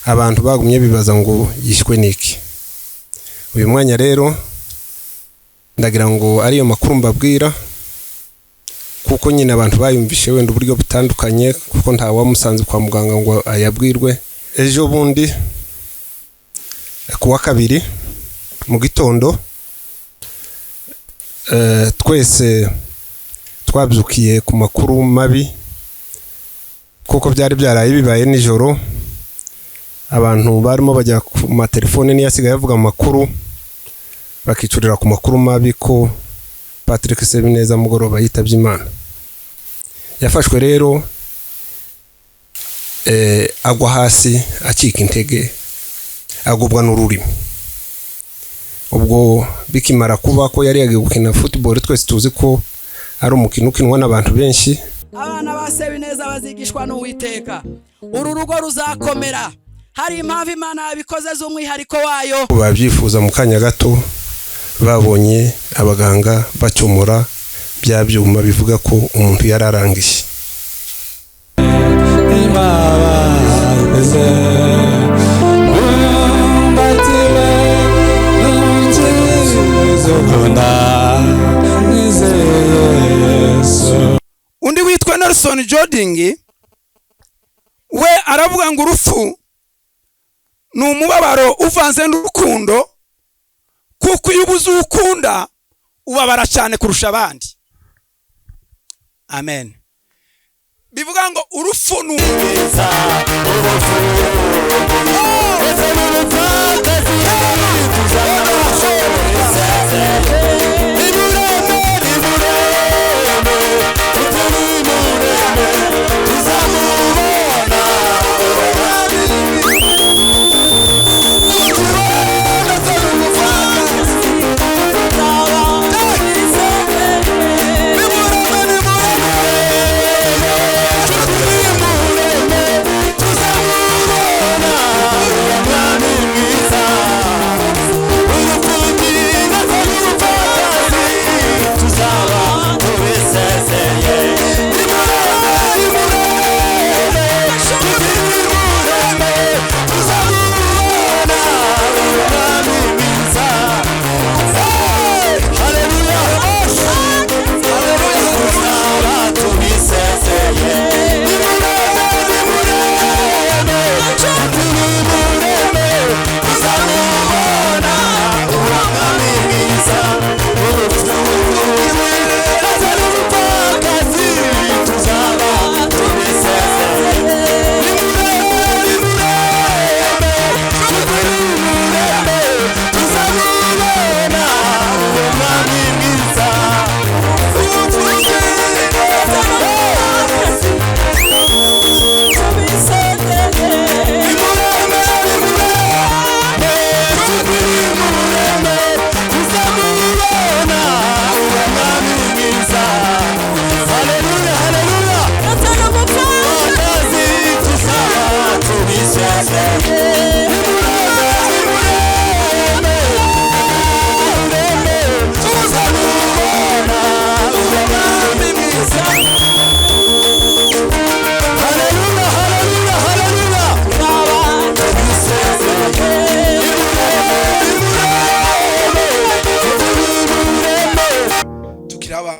Abantu bagumye bibaza ngo yishwe niki. Uyu mwanya rero ndagira ngo ariyo makuru mbabwira, kuko nyine abantu bayumvishe wenda uburyo butandukanye, kuko nta wamusanze kwa muganga ngo ayabwirwe. Ejo bundi kuwa kabiri mu gitondo, twese twabyukiye ku makuru mabi, kuko byari byaraye bibaye nijoro. Abantu barimo bajya ku matelefone niyo asigaye avuga amakuru, bakicurira ku makuru mabi ko Patrick Sebineza mugoroba yitabye Imana. Yafashwe rero agwa hasi acika intege, agubwa n'ururimi. Ubwo bikimara kuba ko yari yagiye gukina football, twese tuzi ko ari umukino ukinwa n'abantu benshi. Abana ba Sebineza bazigishwa n'Uwiteka, uru rugo ruzakomera. Hari impamvu Imana yabikoze z'umwihariko wayo. Babyifuza mu kanya gato babonye abaganga bacomora bya byuma bivuga ko umuntu yararangije. Undi witwa Nelson Joding we aravuga ngo urupfu ni umubabaro uvanze n'urukundo, kuko iyo ubuze ukunda ubabara cyane kurusha abandi. Amen. Bivuga ngo urupfu ni umubeza.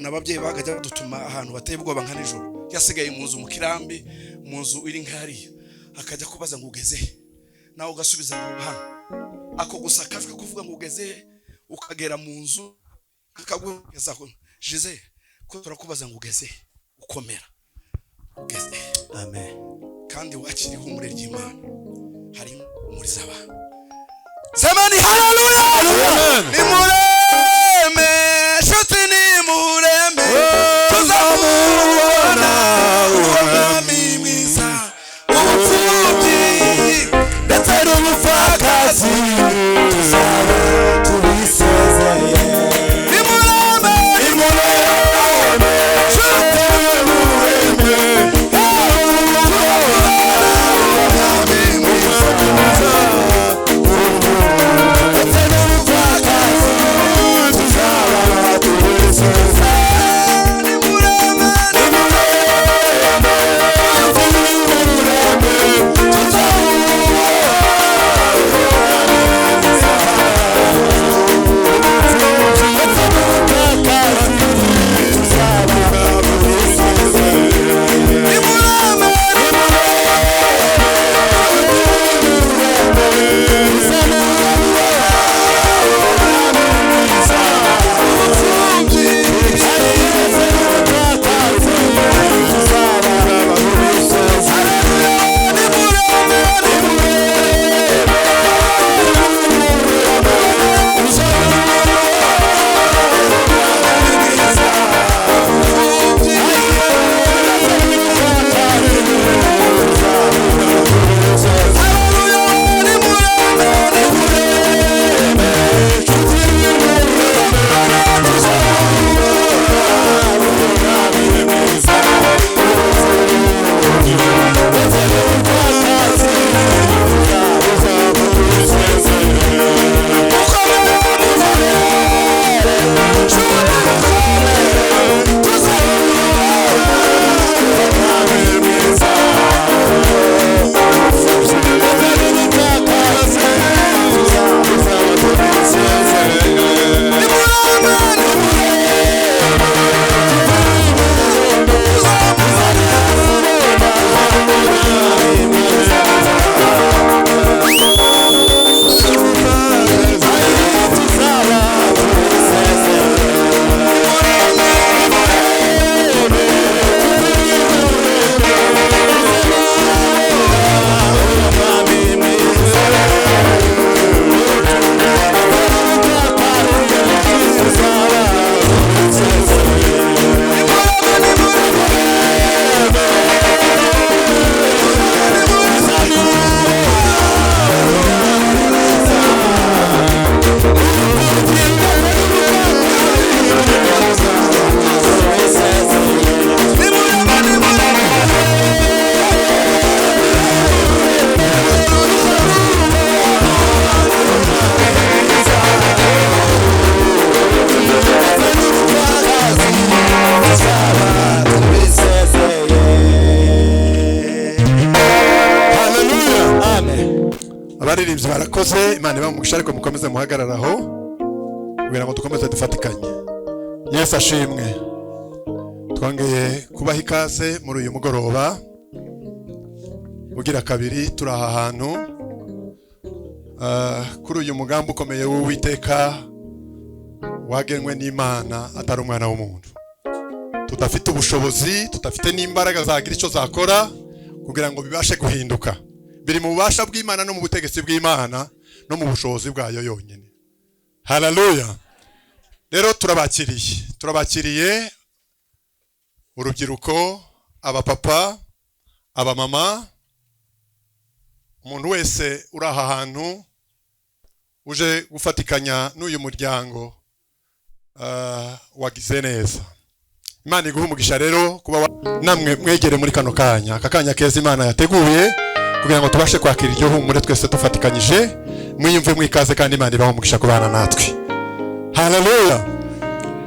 Ababyeyi bakajya badutuma ahantu bateye ubwoba nka nijoro, yasigaye mu nzu mu kirambi, mu nzu iri nkariya, akajya kubaza ngo ugeze he, nawe ugasubiza ngo hano. Ako gusa kajwe kuvuga ngo ugeze he, ukagera mu nzu akagugeza ko jize ko turakubaza ngo ugeze he, ukomera ugeze. Amen. Kandi wakira ihumure ry'Imana hari muri zaba. Semani haleluya. Nimureme shuti, nimureme tuzamubona umwami mwiza, ubupfubyi ndetse n'ubupfakazi tuzaba tubisezeye. Nimureme, nimureme shuti, nimureme umwami mwiza, ndetse n'ubupfakazi. Abaririmbyi barakoze, Imana ibahe umugisha, ariko mukomeze muhagararaho kugira ngo dukomeze dufatikanye. Yesu ashimwe. Twongeye kubaha ikaze muri uyu mugoroba ugira kabiri turi aha hantu, kuri uyu mugambi ukomeye w'Uwiteka wagenwe n'Imana atari umwana w'umuntu. Tudafite ubushobozi, tudafite n'imbaraga zagira icyo zakora kugira ngo bibashe guhinduka. Biri mu bubasha bw'Imana no mu butegetsi bw'Imana no mu bushobozi bwayo yonyine. Haleluya! Rero turabakiriye, turabakiriye urubyiruko, abapapa, abamama, umuntu wese uri aha hantu uje gufatikanya n'uyu muryango, wagize neza. Imana iguhe umugisha rero kuba namwe mwegere muri kano kanya, aka kanya keza Imana yateguye kugira ngo tubashe kwakira iryo humure twese dufatikanyije. Mwiyumve mwikaze kandi Imana ibahe umugisha kubana natwe. Haleluya!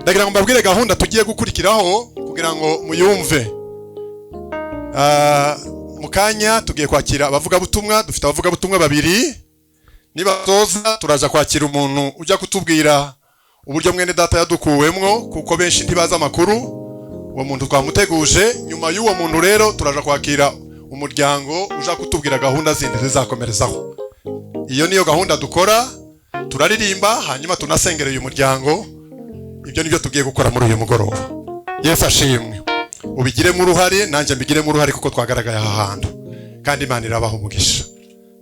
Ndagira ngo mbabwire gahunda tugiye gukurikiraho kugira ngo muyumve. Mu kanya tugiye kwakira abavugabutumwa. Dufite abavugabutumwa babiri. Niba toza turaza kwakira umuntu ujya kutubwira uburyo mwene data yadukuwemwo, kuko benshi ntibazi amakuru. Uwo muntu twamuteguje. Nyuma y'uwo muntu rero turaja kwakira umuryango uja kutubwira gahunda zindi zizakomerezaho. Iyo niyo gahunda dukora: turaririmba, hanyuma tunasengera uyu muryango. Ibyo nibyo tugiye gukora muri uyu mugoroba. Yesu ashimwe. Ubigiremo uruhare, nanjye mbigiremo uruhare, kuko twagaragaye aha hantu kandi Imana irabaha umugisha.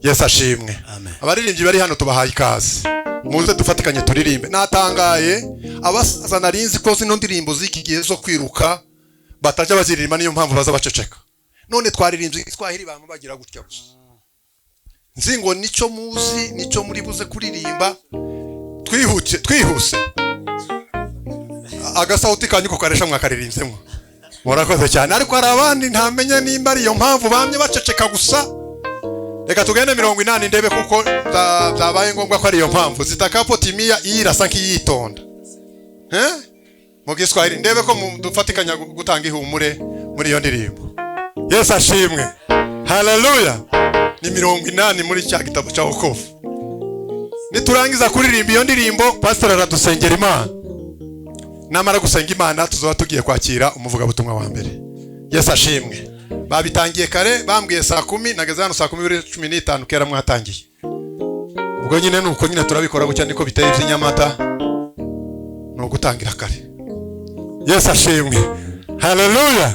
Yesu ashimwe. Abaririmbyi bari hano tubahaye ikaze, muze dufatikanye turirimbe. Natangaye, abasaza narinzi ko zino ndirimbo z'iki gihe zo kwiruka batajya baziririmba, niyo mpamvu baza baceceka. None twaririmbye Igiswahili bamwe bagira gutya gusa. Nzi ngo nicyo muzi, nicyo muri buze kuririmba. Twihute, twihuse, agasawuti kanyu ko karesha mwakaririmbyemo. Murakoze cyane. Ariko hari abandi ntamenya nimba ari iyo mpamvu bamye baceceka gusa. Reka tugende 80 ndebe kuko byabaye ngombwa ko ari iyo mpamvu. Zitakapotimia iyi irasa nk'iyitonda, eh? Mu Giswahili ndebe ko dufatikanya gutanga ihumure muri iyo ndirimbo. Yesu ashimwe. Haleluya! Ni 80 muri cya gitabo cya wokovu. Niturangiza kuririmba iyo ndirimbo, pastor aradusengera Imana. Namara gusenga Imana, tuzaba tugiye kwakira umuvugabutumwa wa mbere. Yesu ashimwe. Babitangiye kare, bambwiye saa 10, nageze hano saa 10:15. Kera mwatangiye. Ubwo nyine ni uko nyine turabikora gutya, niko biteye iby'inyamata, ni ugutangira kare. Yesu ashimwe. Haleluya!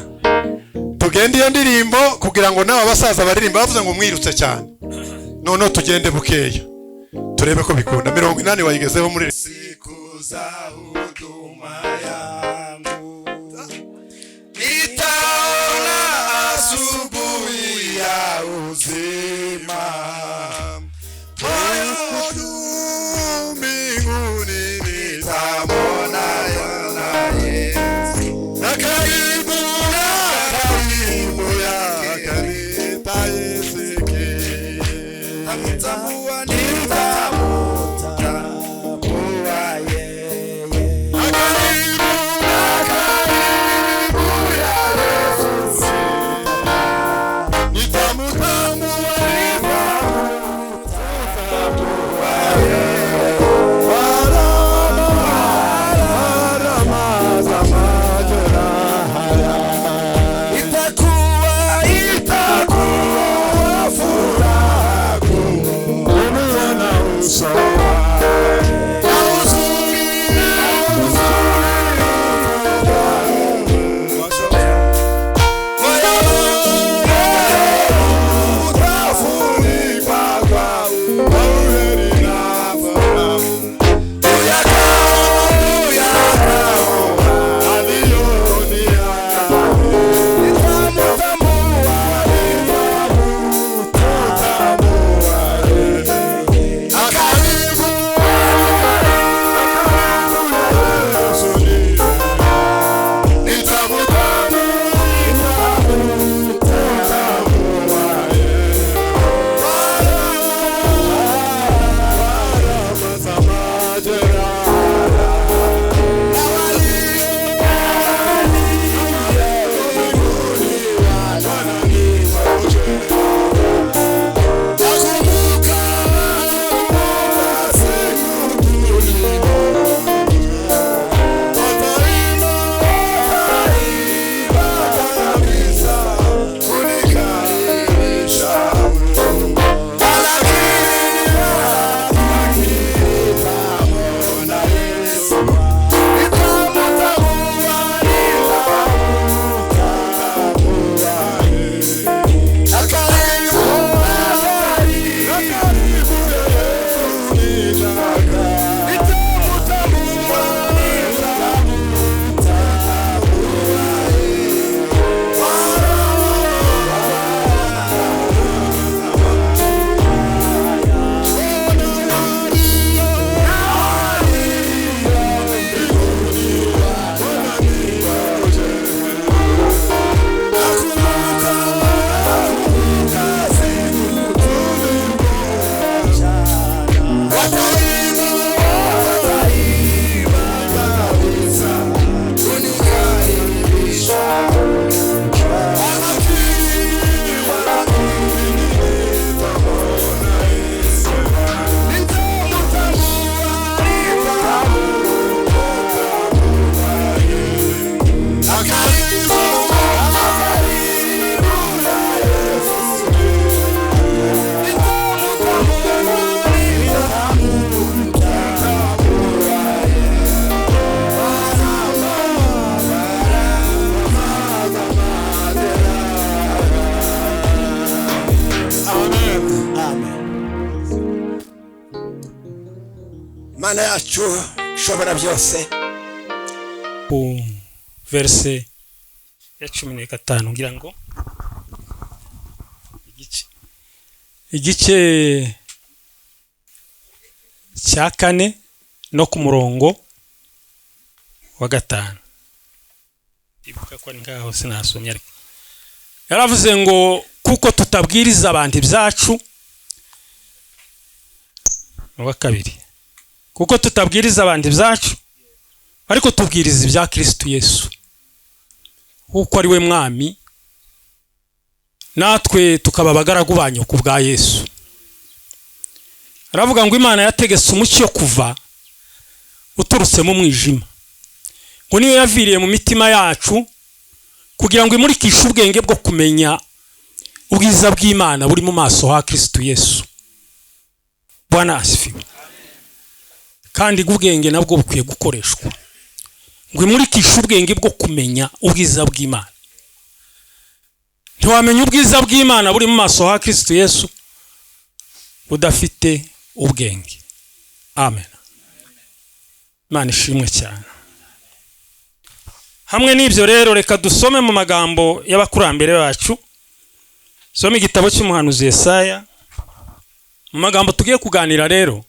Tugende iyo ndirimbo kugira ngo n'aba basaza baririmba bavuze ngo mwirutse cyane. Noneho tugende bukeya turebe ko bikunda. 80 wayigezeho muri Siku za huduma yangu nitaona asubuhi ya uzima, moyo juu mbinguni nitamwona Bwana Yesu, na karibu yake nitaisikia. Nitamtambua, nitamtambua yeye. Na karibu ya Yesu nitamtambua, nitamtambua yeye. Gharama za majeraha. Itakuwa furaha kuu kumuona uso. Mana yacu ishobora byose. Ku verse ya 15, ngira ngo igice cya 4 no ku murongo wa 5. Ibuka ko ari ngaho sinasomye, ariko yaravuze ngo kuko tutabwiriza abantu ibyacu. Wa kabiri, kuko tutabwiriza abantu ibyacu, ariko tubwiriza ibya Kristo Yesu, kuko ari we mwami, natwe tukaba abagaragu banyu ku bwa Yesu. Aravuga ngo Imana yategetse umucyo kuva uturutse mu mwijima, ngo niyo yaviriye mu mitima yacu kugira ngo imurikishe ubwenge bwo kumenya ubwiza bw'Imana buri mu maso ha Kristo Yesu. Bwana asifiwe. Kandi ubwenge nabwo bukwiye gukoreshwa, ngo imurikishe ubwenge bwo kumenya ubwiza bw'Imana. Ntiwamenya ubwiza bw'Imana buri mu maso ha Kristo Yesu udafite ubwenge. Amen. Imana ishimwe cyane. Hamwe n'ibyo rero, reka dusome mu magambo y'abakurambere bacu. Soma igitabo cy'umuhanuzi Yesaya. Mu magambo tugiye kuganira rero,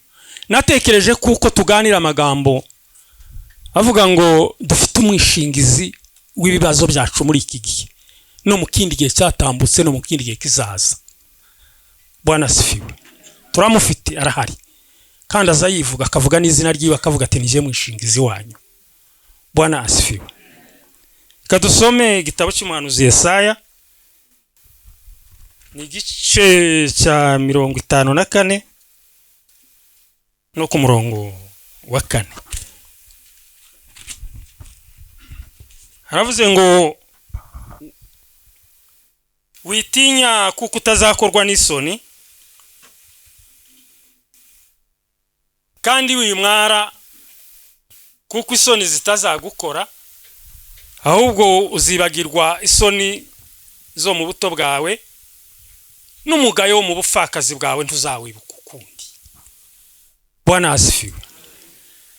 natekereje kuko tuganira amagambo avuga ngo dufite umwishingizi w'ibibazo byacu muri iki gihe no mu kindi gihe cyatambutse no mu kindi gihe kizaza. Bwana asifiwe. Turamufite, arahari, kandi aza yivuga, akavuga n'izina ryiwe, akavuga ati nije mwishingizi wanyu. Bwana asifiwe. Reka dusome igitabo cy'umuhanuzi Yesaya, ni igice cya 54 no ku murongo wa 4. Haravuze ngo witinya kuko utazakorwa n'isoni, kandi wimwara kuko isoni zitazagukora, ahubwo uzibagirwa isoni zo mu buto bwawe n'umugayo wo mu bupfakazi bwawe ntuzawibuka ukundi. Bwana asifiwe.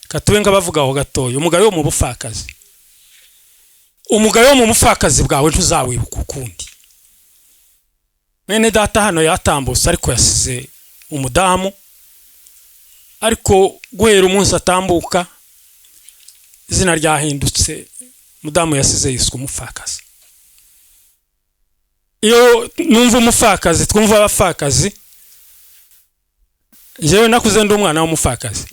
Katube ngabavuga aho gatoya, umugayo wo mu bupfakazi, umugayo wo mu bupfakazi bwawe ntuzawibuka ukundi. Mwene data hano yatambutse, ariko yasize umudamu, ariko guhera umunsi atambuka izina ryahindutse, umudamu yasize yiswe umupfakazi. Iyo numva umupfakazi, twumva abapfakazi. Jewe nakuze ndi umwana w'umupfakazi,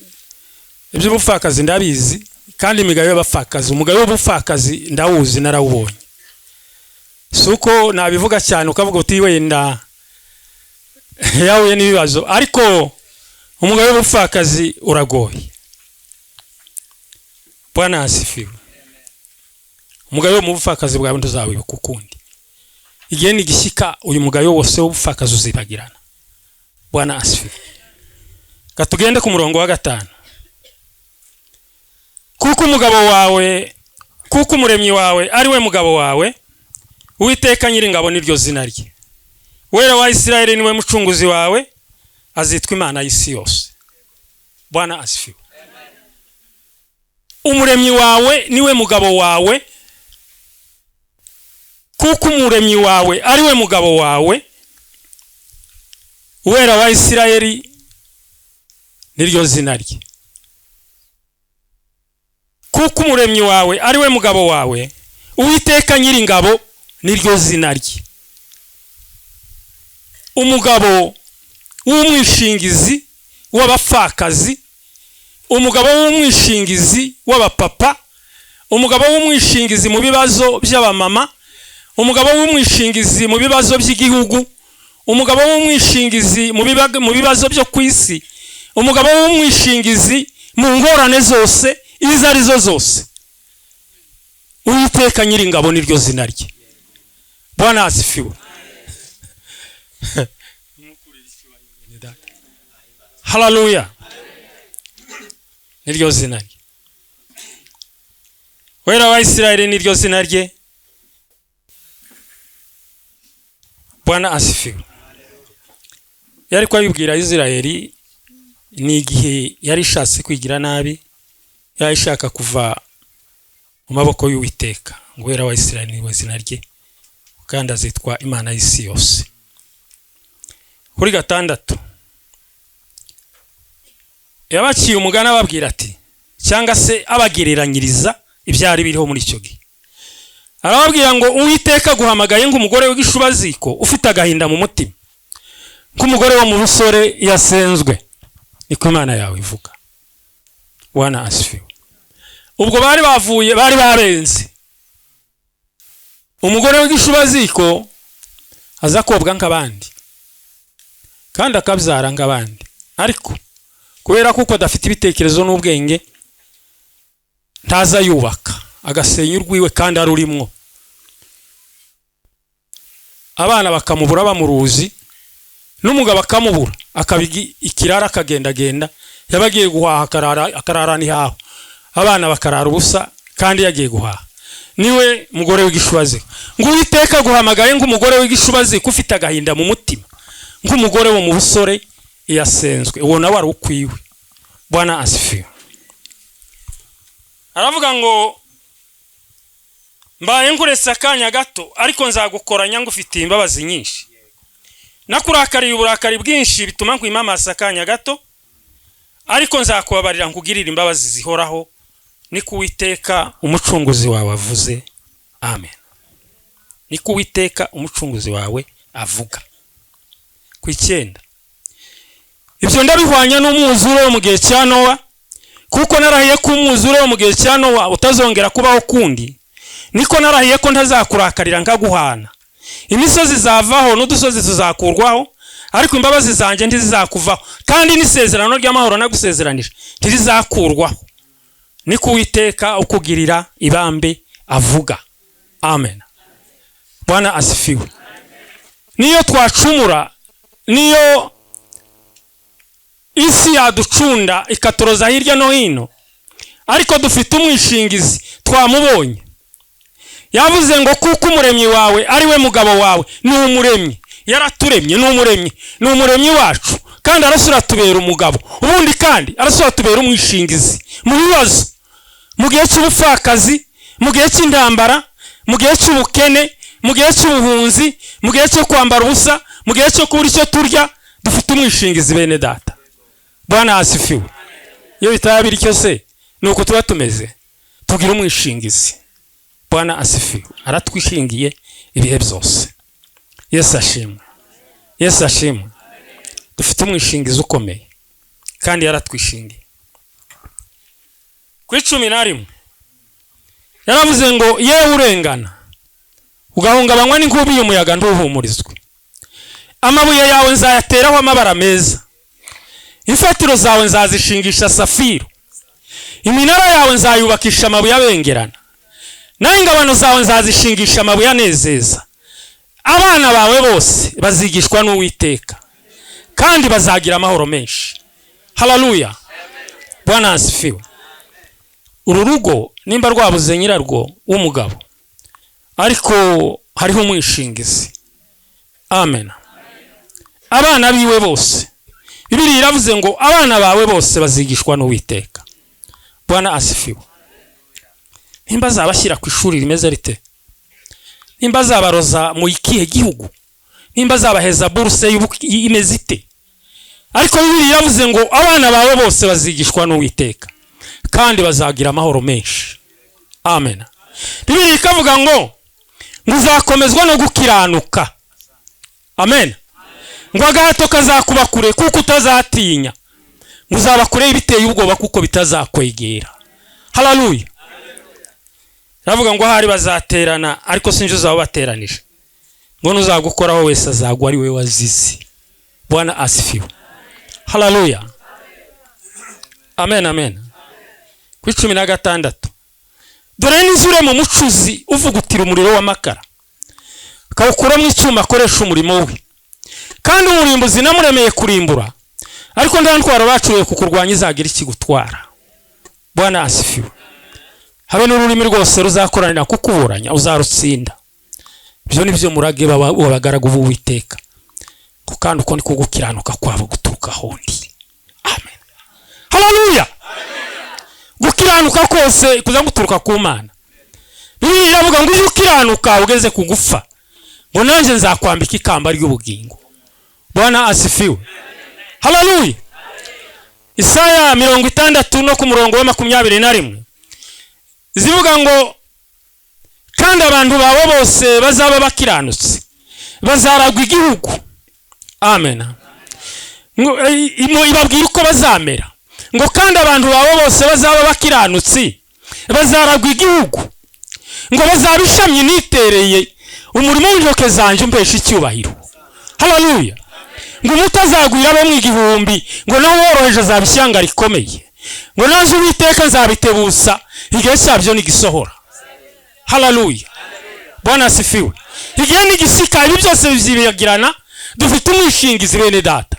iby'ubupfakazi ndabizi, kandi imigayo y'abapfakazi, umugayo w'ubupfakazi ndawuzi, narawubonye. Si uko nabivuga cyane ukavuga uti wenda yahuye n'ibibazo, ariko umugayo w'ubupfakazi uragoye. Bwana asifiwe. Umugayo wo mu bupfakazi bwawe ntuzawibuka ukundi. Igihe nigishyika uyu mugayo wose w'ubupfakazi uzibagirana. Bwana asifiwe. Katugende ku murongo wa 5. Kuko umugabo wawe, kuko umuremyi wawe ari we mugabo wawe, Uwiteka Nyiringabo niryo zina rye, Wera wa Isirayeli niwe mucunguzi wawe, azitwa Imana y'isi yose. Bwana asifiwe. Umuremyi wawe niwe mugabo wawe, kuko umuremyi wawe ari we mugabo wawe, Uwera wa Isirayeli niryo zina rye. Kuko umuremyi wawe ari we mugabo wawe, Uwiteka Nyiringabo niryo zina rye. Umugabo w'umwishingizi w'abapfakazi, umugabo w'umwishingizi w'abapapa, umugabo w'umwishingizi mu bibazo by'abamama, umugabo w'umwishingizi mu bibazo by'igihugu, umugabo w'umwishingizi mu bibazo byo ku isi, umugabo w'umwishingizi mu ngorane zose izo arizo zose, Uwiteka Nyiringabo niryo zina rye. Bwana asifiwe. Haleluya. Niryo zina rye. Wera wa Isirayeli niryo zina rye. Bwana asifiwe. Yari kwabibwira Isirayeli Ni igihe yari ishatse kwigira nabi, yari ishaka kuva mu maboko y'Uwiteka. Ngo Uwera wa Isirayeli ni we zina rye, kandi azitwa Imana y'isi yose. Kuri 6 yabaciye umugani ababwira ati, cyangwa se abagereranyiriza ibyari biriho muri icyo gihe. Arababwira ngo Uwiteka aguhamagaye nk'umugore w'igishubaziko ufite agahinda mu mutima, nk'umugore wo mu busore yasenzwe, niko Imana yawe ivuga. Bwana asifiwe. Ubwo bari bavuye, bari barenze. Umugore w'igishubaziko aza kobwa nk'abandi kandi akabyara nk'abandi, ariko kubera kuko adafite ibitekerezo n'ubwenge ntaza yubaka, agasenya urwiwe kandi arurimwo. Abana bakamubura bamuruzi, n'umugabo akamubura, akabigi ikirara akagendagenda, yabagiye guhaha akarara nihaho, abana bakarara ubusa kandi yagiye guhaha. Niwe mugore w'igishubaziko. Ngo Uwiteka aguhamagaye nk'umugore w'igishubaziko ufite agahinda mu mutima, nk'umugore wo mu busore yasenzwe. Uwo nawe ari ukwiwe. Bwana asifiwe. Aravuga ngo mbaye nkuretse akanya gato, ariko nzagukoranya ngufitiye imbabazi nyinshi. Nakurakariye uburakari bwinshi bituma nkwima amaso akanya gato, ariko nzakubabarira nkugirire imbabazi zihoraho, niko Uwiteka umucunguzi wawe avuze. Amen. Niko Uwiteka umucunguzi wawe avuga. Ku 9, ibyo ndabihwanya n'umwuzure wo mu gihe cya Nowa, kuko narahiye ko umwuzure wo mu gihe cya Nowa utazongera kubaho kundi, niko narahiye ko ntazakurakarira nkaguhana. Imisozi izavaho n'udusozi tuzakurwaho, ariko imbabazi zanjye ntizizakuvaho, kandi n'isezerano ry'amahoro nagusezeranije ntirizakurwaho, niko Uwiteka ukugirira ibambe avuga. Amen. Bwana asifiwe. Niyo twacumura, niyo isi yaducunda ikatoroza hirya no hino, ariko dufite umwishingizi, twamubonye. Yavuze ngo kuko umuremyi wawe ari we mugabo wawe, ni umuremyi, yaraturemye, ni umuremyi, ni umuremyi wacu, kandi arasura tubera umugabo, ubundi kandi arasura tubera umwishingizi mu bibazo, mu gihe cy'ubupfakazi, mu gihe cy'intambara, mu gihe cy'ubukene, mu gihe cy'ubuhunzi, mu gihe cyo kwambara ubusa, mu gihe cyo kubura icyo turya, dufite umwishingizi bene data. Bwana asifiwe. Iyo bitaba bityo se nuko tuba tumeze, tugira umwishingizi. Bwana asifiwe. Aratwishingiye ibihe byose. Yesu ashimwe. Yesu ashimwe. Dufite umwishingizi ukomeye kandi yaratwishingiye. Ku 11 yaravuze ngo yewe urengana ugahungabanywa n'inkubi y'umuyaga ntuhumurizwe, amabuye yawe nzayateraho amabara meza, imfatiro zawe nzazishingisha safiro, iminara yawe nzayubakisha amabuye abengerana, naho ingabano zawe nzazishingisha amabuye anezeza. Abana bawe bose bazigishwa n'Uwiteka kandi bazagira amahoro menshi. Haleluya. Bwana asifiwe. Uru rugo nimba rwabuze nyirarwo w'umugabo, ariko hariho umwishingizi. Amen. Abana biwe bose, Bibiliya iravuze ngo abana bawe bose bazigishwa n'Uwiteka. Bwana asifiwe. Nimba azabashyira ku ishuri rimeze rite, nimba azabaroza mu ikihe gihugu, nimba azabaheza buruse imeze ite, ariko Bibiliya iravuze ngo abana bawe bose bazigishwa n'Uwiteka kandi bazagira amahoro menshi. Amen. Bibiliya ikavuga ngo uzakomezwa no gukiranuka. Amen. Ngo agahato kazakuba kure kuko utazatinya, ngo uzaba kure biteye ubwoba kuko bitazakwegera. Haleluya. Ravuga ngo ahari bazaterana, ariko sinje uzabateranije, ngo nuzagukoraho wese azagwa ari we wazize. Bwana asifiwe. Haleluya. Amen, amen. Ku 16, dore n'inzure mu mucuzi uvugutira umuriro w'amakara, akawukuramo icyuma akoresha umurimo we, kandi umurimbuzi namuremeye kurimbura, ariko nta ntwaro bacuye kukurwanya izagira ikigutwara. Bwana asifiwe. Habe n'ururimi rwose ruzakoranira kukuburanya uzarutsinda. Ibyo ni byo murage w'abagaragu b'Uwiteka, kandi uko niko gukiranuka kwabo guturuka hondi. Amen. Gukiranuka kose kuza guturuka ku Mana. Bibiliya iravuga ngo iyo ukiranuka ugeze ku gupfa, ngo nanjye nzakwambika ikamba ry'ubugingo. Bwana asifiwe, haleluya. Isaya 60 no ku murongo wa 21 zivuga ngo kandi abantu bawe bose bazaba bakiranutse bazaragwa igihugu. Amen. Ngo ibabwira uko bazamera, ngo kandi abantu bawe bose bazaba bakiranutse bazaragwa igihugu, ngo bazaba ishamyi nitereye umurimo w'intoke zanjye umpesha icyubahiro. Haleluya. Ngo umutazagwira abo mu 1000, ngo nawe woroheje azaba ishyanga rikomeye, ngo naje Uwiteka nzabitebusa igihe cyabyo nigisohora. Haleluya. Bwana asifiwe. Igihe nigisika ibi byose bizibagirana. Dufite umwishingizi bene data,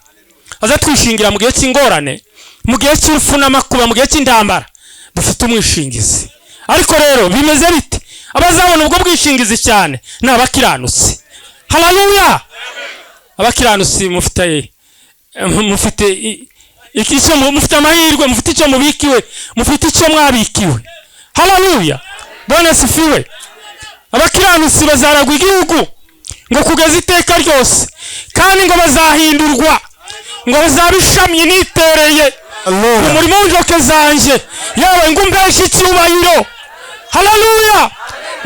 azatwishingira mu gihe cy'ingorane, mu gihe cy'urupfu n'amakuba, mu gihe cy'intambara. Dufite umwishingizi. Ariko rero bimeze bite? Abazabona ubwo bwishingizi cyane ni abakiranutsi. Haleluya. Abakiranutsi mufite icyo, mufite amahirwe, mufite icyo mubikiwe, mufite icyo mwabikiwe. Haleluya. Bwana asifiwe. Abakiranutsi bazaragwa igihugu ngo kugeza iteka ryose, kandi ngo bazahindurwa, ngo bazaba ishamyi nitereye umurimo w'intoke zanjye, yawe ngo umpeshe icyubahiro. Haleluya.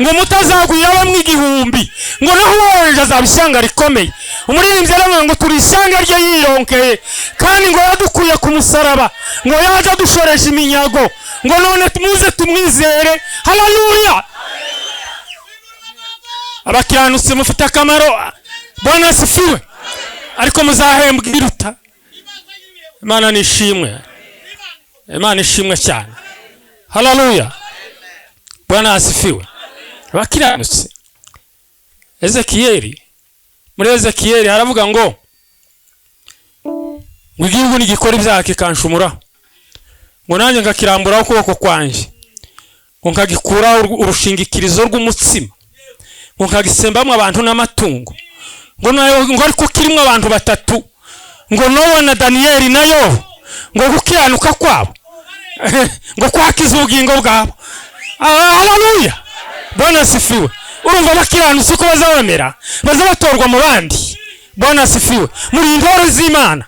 Ngo mutazagwira abo mu 1000, ngo naho woroheje azaba ishyanga rikomeye. Umuririmbyi yaravuze ngo turi ishyanga rye yironkeye, kandi ngo yadukuye ku musaraba, ngo yaje adushoresha iminyago, ngo none muze tumwizere. Haleluya. Abakiranutsi mufite akamaro. Bwana asifiwe. Ariko muzahembwa iruta. Imana nishimwe, Imana ishimwe cyane. Haleluya. Bwana asifiwe. Abakiranutsi. Ezekiyeli, muri Ezekiyeli haravuga ngo igihugu nigikora ibyaha kikanshumuraho, ngo nanjye ngakiramburaho ukuboko kwanjye, ngo nkagikuraho urushingikirizo rw'umutsima, ngo nkagisembamo abantu n'amatungo, ngo nayo ngo ariko kirimo abantu batatu, ngo Nowa na Daniyeli na Yobu, ngo gukiranuka kwabo ngo kwakiza ubugingo bwabo. Haleluya. Bwana asifiwe. Urumva abakiranutsi uko bazabamera, bazabatorwa mu bandi. Bwana asifiwe. Muri intore z'Imana.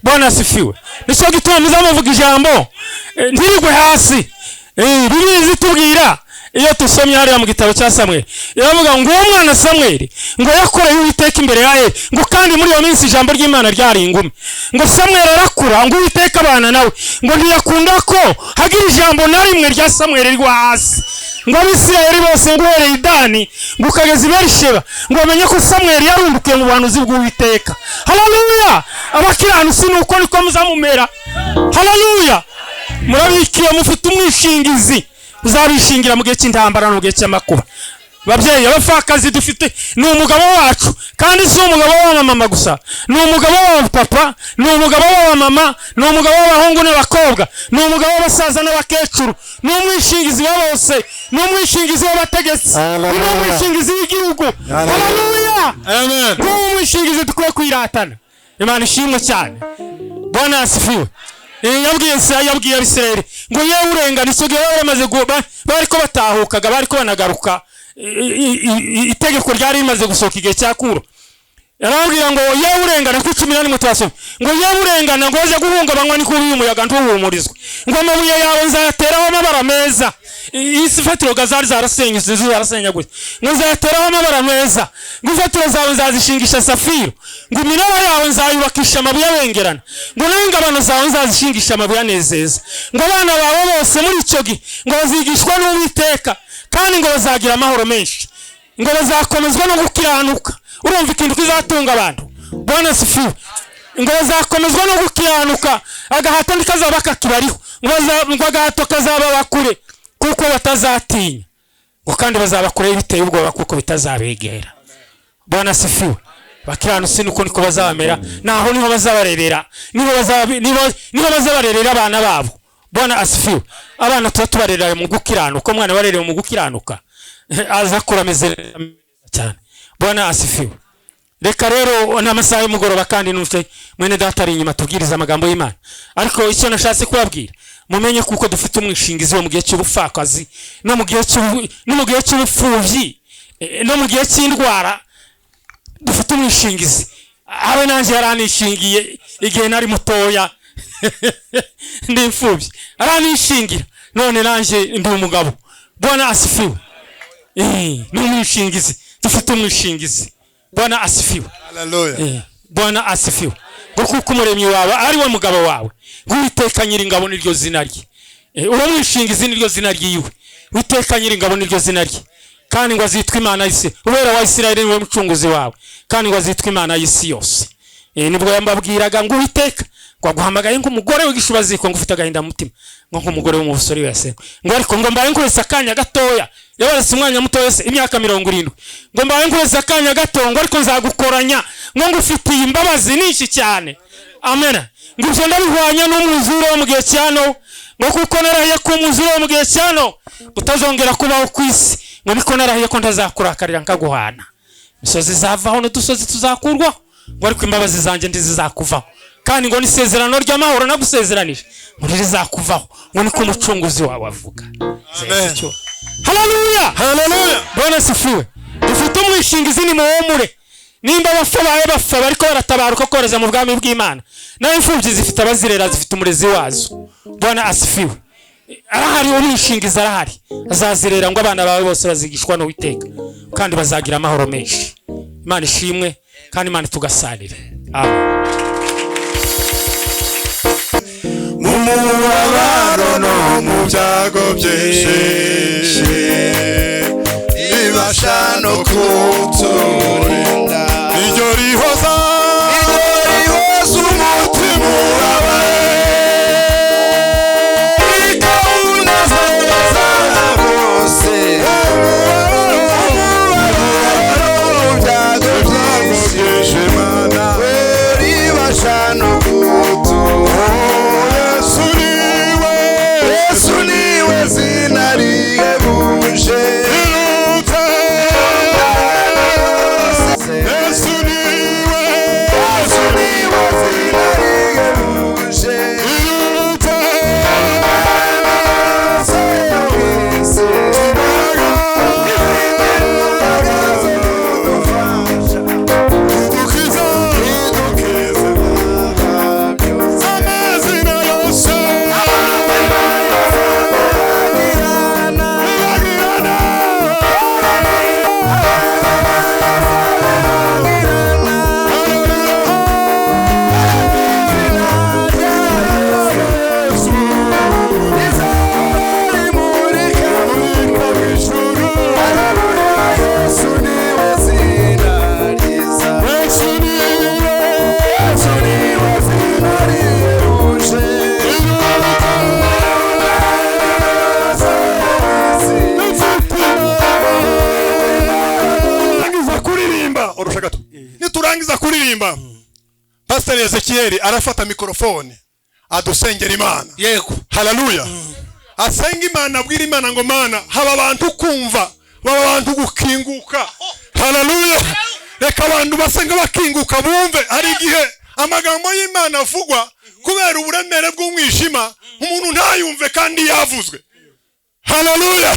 Bwana asifiwe. Nicyo gituma muzamuvuga ijambo ntirigwe hasi. Bibiliya izitubwira iyo tusomye hariya mu gitabo cya Samweli, iravuga ngo uwo mwana Samweli ngo yakoreye Uwiteka imbere ya Eli, ngo kandi muri iyo minsi ijambo ry'Imana ryari ingume, ngo Samweli arakura, ngo Uwiteka abana nawe, ngo ntiyakunda ko hagira ijambo na rimwe rya Samweli rigwa hasi, ngo Abisirayeli bose ngo uhereye i Dani ngo ukageza i Berisheba ngo bamenye ko Samweli yarundukiye mu buhanuzi bw'Uwiteka. Haleluya. Abakiranutsi nuko niko muzamumera. Haleluya. Murabikiwe, mufite umwishingizi uzabishingira mu gihe cy'intambara no mu gihe cy'amakuba. Babyeyi, abapfakazi dufite ni umugabo wacu, kandi si umugabo w'abamama gusa, ni umugabo w'abapapa, ni umugabo w'abamama, ni umugabo w'abahungu n'abakobwa, ni umugabo w'abasaza n'abakecuru, ni umwishingizi wa bose, ni umwishingizi w'abategetsi, ni umwishingizi w'igihugu. Haleluya. Amen. Ni umwishingizi dukwiye kwiratana. Imana ishimwe cyane. Bwana asifiwe. Yabwiye Abisirayeli ngo yewe urengana. Icyo gihe bari bamaze bariko batahukaga, bariko banagaruka, itegeko ryari rimaze gusohoka igihe cya Kuro. Yarababwira ngo yewe urengana, ku 11 twasomye, ngo yewe urengana, ngo aje guhungabanywa n'inkubi y'umuyaga ntuhumurizwe, ngo amabuye yawe nzayateraho amabara meza. Isi fatiro zari zarasenyutse, inzu zarasenyaguye, ngo nzayateraho amabara meza, ngo imfatiro zawe nzazishingisha safiro, ngo iminara yawe nzayubakisha amabuye abengerana, ngo n'ingabano zawe nzazishingisha amabuye anezeza, ngo abana bawe bose muri icyo gihe ngo bazigishwa n'Uwiteka, kandi ngo bazagira amahoro menshi, ngo bazakomezwa no gukiranuka. Urumva ikintu kizatunga abantu. Bwana asifiwe. Ngo bazakomezwa no gukiranuka, agahato ntikazaba kakibariho, ngo agahato kazaba bakure kuko batazatinya, ngo kandi bazaba kure biteye ubwoba kuko bitazabegera. Bwana asifiwe. Bakiranutsi nuko niko bazabamera, naho niho bazabarerera, niho bazabarerera abana babo. Bwana asifiwe. Abana tuba tubarerera mu gukiranuka, umwana warerewe mu gukiranuka aza akura ameze cyane. Bwana asifiwe. Reka rero n'amasaha y'umugoroba, kandi numve mwene data ari inyuma tubwiriza amagambo y'Imana. Ariko icyo nashatse kubabwira, Mumenye kuko dufite umwishingizi wo mu gihe cy'ubupfakazi, no mu gihe cy'ubupfubyi, no mu gihe cy'indwara. Dufite umwishingizi. Abe nanjye yaranishingiye igihe nari mutoya ndi imfubyi, aranishingira, none nanjye ndi umugabo. Bwana asifiwe. Ni umwishingizi, dufite umwishingizi. Bwana asifiwe. Haleluya. Bwana asifiwe. Ngo kuko umuremyi wawe ari we mugabo wawe, Uwiteka Nyiringabo niryo zina rye. Uwo mwishingizi niryo zina ryiwe, Uwiteka Nyiringabo niryo zina rye. Kandi ngo azitwa Imana y'isi, Uwera wa Isirayeli niwe mucunguzi wawe, kandi ngo azitwa Imana y'isi yose. Nibwo yambabwiraga ngo Uwiteka ngo aguhamagaye nk'umugore w'igishubaziko, ngo ufite agahinda mu mutima, ngo nk'umugore w'umusore wese, ngo ariko ngo mbaye nkurese akanya gatoya. Yabarese umwanya muto wese imyaka 70, ngo mbaye nkurese akanya gato, ngo ariko nzagukoranya, ngo ngufitiye imbabazi nyinshi cyane. Amen. Ngo ibyo ndabihwanya n'umwuzure wo mu gihe cya Nowa, ngo kuko narahiye ko umwuzure wo mu gihe cya Nowa utazongera kubaho ku isi, ngo niko narahiye ko ntazakurakarira nkaguhana. Imisozi izavaho n'udusozi tuzakurwaho, ngo ariko imbabazi zanjye ntizizakuvaho, kandi ngo n'isezerano ry'amahoro nagusezeranije ngo ntirizakuvaho, ngo niko umucunguzi wawe avuga. Amen. Haleluya. Haleluya. Bwana asifiwe. Dufite umwishingizi, ni muhumure. Nimba abapfa baye bapfa bariko baratabaruka koreza mu bwami bw'Imana, naho imfubyi zifite abazirera, zifite umurezi wazo. Bwana asifiwe. Arahari umwishingizi, arahari, azazirera ngo abana bawe bose bazigishwa n'Uwiteka, kandi bazagira amahoro menshi. Imana ishimwe, kandi Imana tugasanire. Amen. Mu mubabaro no mu byago byinshi, ibasha no kuturinda, iryo rihoza umutima ubabaye, ikawunezeza bose. Umubabaro mu byago byinshi, ribasha no kuturinda. Yesu niwe zina rihebuje, Yesu niwe, Yesu niwe zina rihebuje, amazina yose Niturangiza kuririmba urusha gato, niturangiza kuririmba Pastor Ezekiel arafata mikrofone adusengera Imana. Yego. Haleluya. Asenga Imana, abwira Imana ngo Mana, haba abantu kumva, baba abantu gukinguka. Haleluya. Reka abantu basenga bakinguka bumve. Hari igihe amagambo y'Imana avugwa kubera uburemere bw'umwijima, umuntu ntayumve kandi yavuzwe. Haleluya.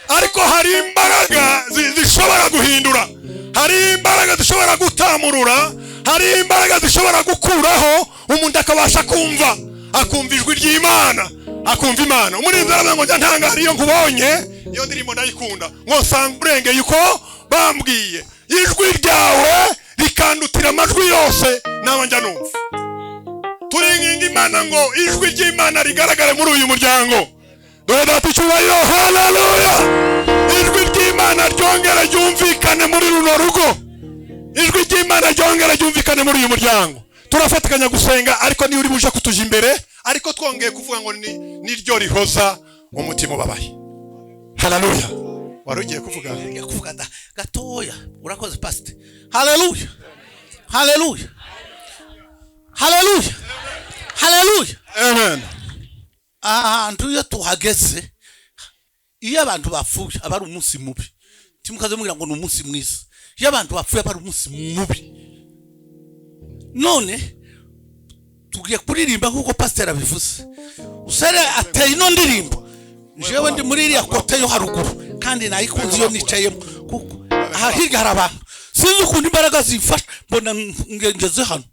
Ariko hari imbaraga zishobora guhindura, hari imbaraga zishobora gutamurura, hari imbaraga zishobora gukuraho umuntu akabasha kumva, akumva ijwi ry'Imana, akumva Imana. Umurinzi aravuga ngo njya ntangara iyo nkubonye, iyo ndirimbo ndayikunda, ngo nsanga urengeye uko bambwiye, ijwi ryawe rikandutira amajwi yose naba njya numva. Turinginga Imana ngo ijwi ry'Imana rigaragare muri uyu muryango. Dore data icyubahiro. Haleluya. Ijwi ry'Imana ryongera ryumvikane muri runo rugo, ijwi ry'Imana ryongera ryumvikane muri uyu muryango. Turafatikanya gusenga, ariko niyo uri buje kutuja imbere, ariko twongeye kuvuga ngo niryo rihoza umutima ubabaye. Haleluya. Wari ugiye kuvuga? Ngiye kuvuga gatoya. Urakoze pastor. Haleluya. Haleluya. Haleluya. Haleluya. Amen. Ahantu iyo tuhageze, iyo abantu bapfuye aba ari umunsi mubi. Timukaze mugira ngo ni umunsi mwiza. Iyo abantu bapfuye aba ari umunsi mubi. None tugiye kuririmba nk'uko pastor abivuze. Usere ateye ino ndirimbo, jewe ndi muri iriya kote yo haruguru, kandi nayikunze iyo nicayemo, kuko aha hirya hari abantu, sinzi ukuntu imbaraga zimfasha, mbona ngeze hano.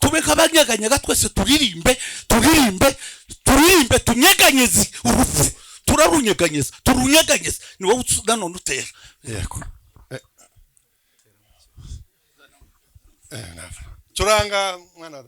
Tube nk'abanyeganyega twese, turirimbe, turirimbe, turirimbe, tunyeganyeze urupfu, turarunyeganyeza, turunyeganyeza. Ni wowe nanone utera. Yego. Curanga mwana.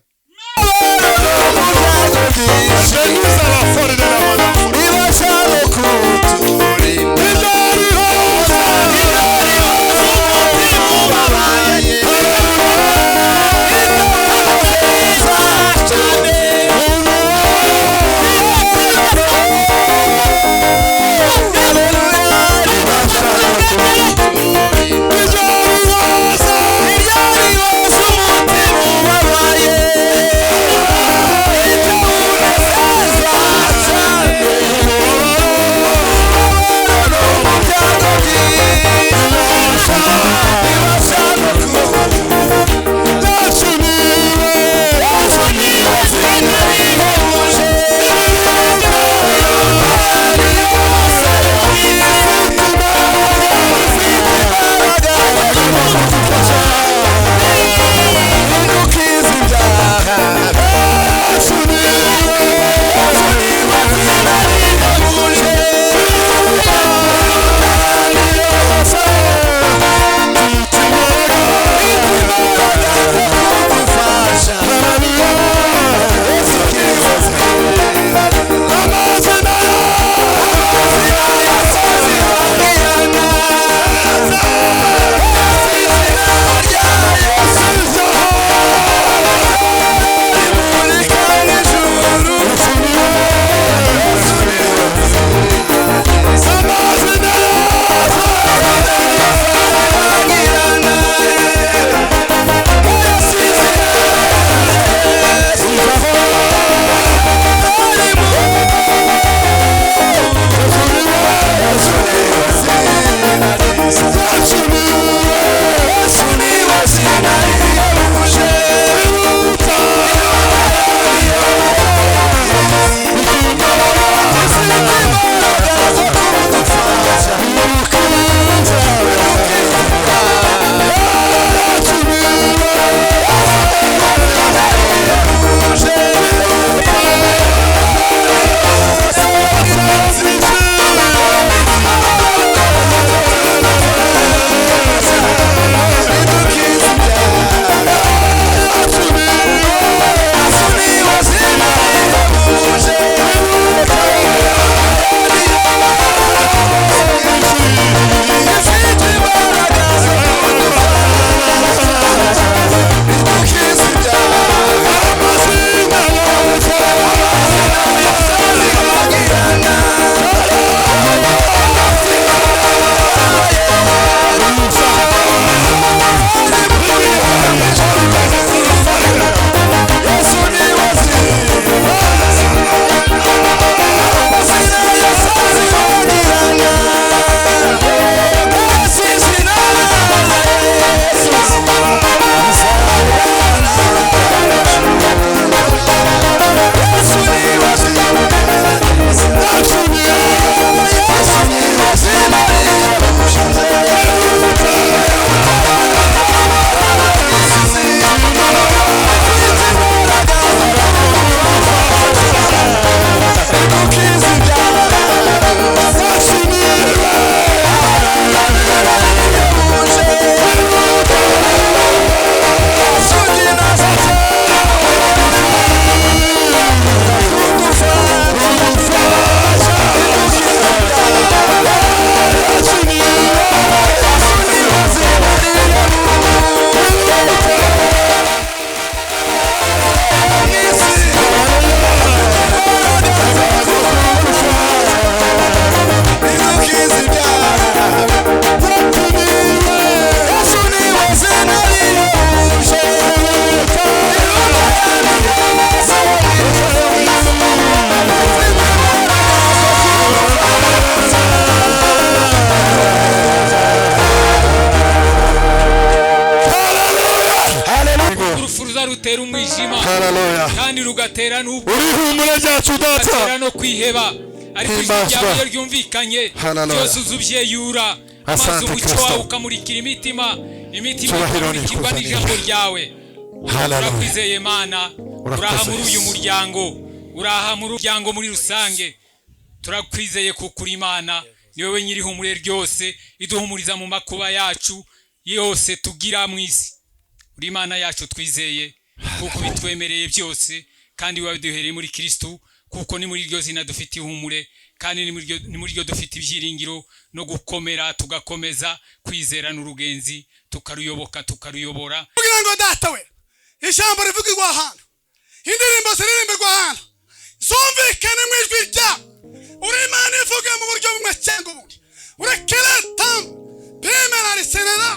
umwijima, Haleluya. kandi rugatera n'ubwo Uri ihumure ryacu rugatera data. no kwiheba. Ariko ijwi Himbazwa. ryawe iyo ryumvikanye, Haleluya. byose uza ubyeyura, maze Asante umucyo Kristo. wawe ukamurikira imitima, imitima Cyubahiro ikamurikirwa n'ikuzo n'ijambo ryawe. Haleluya. Turakwizeye Mana, Urakoze uraha muri uyu Yesu. muryango, uraha muri muryango muri rusange. Turakwizeye kuko uri Imana, ni wowe nyiri ihumure ryose, iduhumuriza mu makuba yacu yose tugira mu isi. Uri Imana yacu twizeye, kuko bitwemereye byose, kandi wabiduhereye muri Kristo, kuko ni muri iryo zina dufite ihumure, kandi ni muri ryo dufite ibyiringiro no gukomera, tugakomeza kwizera n'urugenzi, tukaruyoboka, tukaruyobora. Kugira ngo data we ijambo rivugirwa ahantu, indirimbo ziririmbirwa ahantu zumvikane mu ijwi rya uri Imana ivuga mu buryo bumwe cyangwa ubundi. Urekeretamu pimenarisenera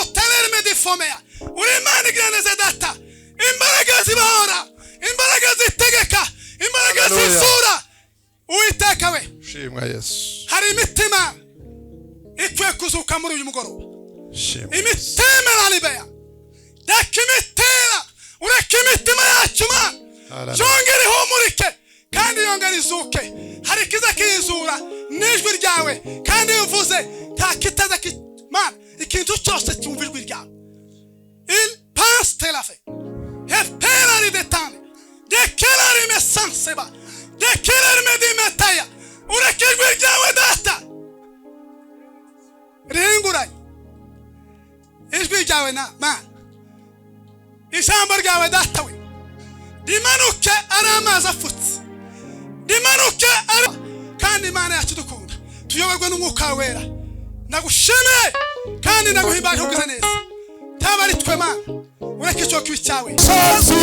utelerime difomeya. Uri Imana igira neza data, imbaraga zibahora, imbaraga zitegeka, imbaraga Haleluya. zisura. Uwiteka we, Shimwa Yesu. hari imitima ikwiye kuzuka muri uyu mugoroba. Shimwa. Imitima iraribeya, reka imitera, ureke imitima yacu Mana Haleluya. yongere ihumurike kandi yongere izuke. Hari ikiza kiyizura n'ijwi ryawe, kandi iyo uvuze nta kitaza Mana, ikintu cyose cyumva ijwi ryawe. Il pense te la fait efperari detane dekelari mesanseba dekelari medimetaya. Ureke ijwi ryawe data rihinguranye, ijwi ryawe na Mana, ijambo ryawe data we rimanuke ari amazi afutse, rimanuke ari. Kandi Imana yacu dukunda, tuyoborwe n'umwuka wera. Ndagushimiye kandi ndaguhimbaje ugize neza, taba ari twe Mana, ureke icyo kibi cyawe. Sasi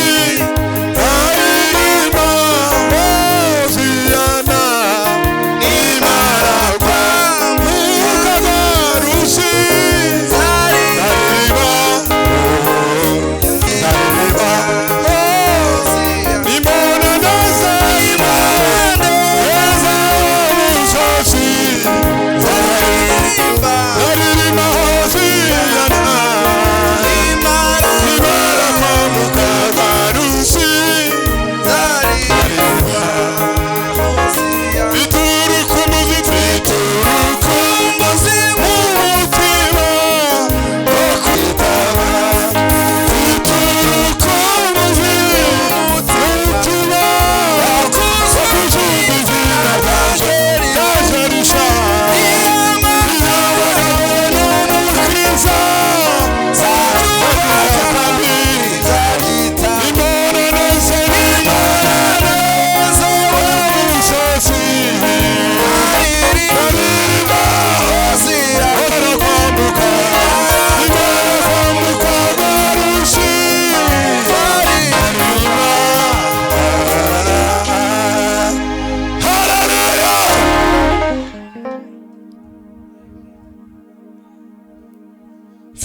aririmba Hosiana, nimaragwa mukagarusi. Aririmba, aririmba, nimbona neza Imana, neza umusozi. Aririmba Hosiana, nimaragwa mukagarusi.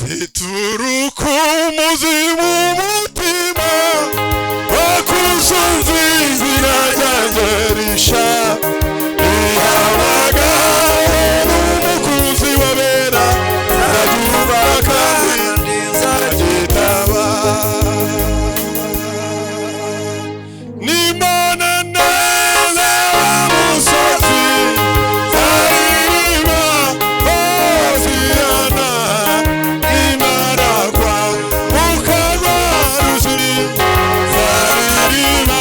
Fituruko mu mutima wakusunze izina ryanjye risha rihamagara n'umukunzi wabera nzaryumva kandi nzaryitaba n'Imana neza wa musozi nzaririmba Hosiana nimaragwa mukarwa ruzi nzaririmba.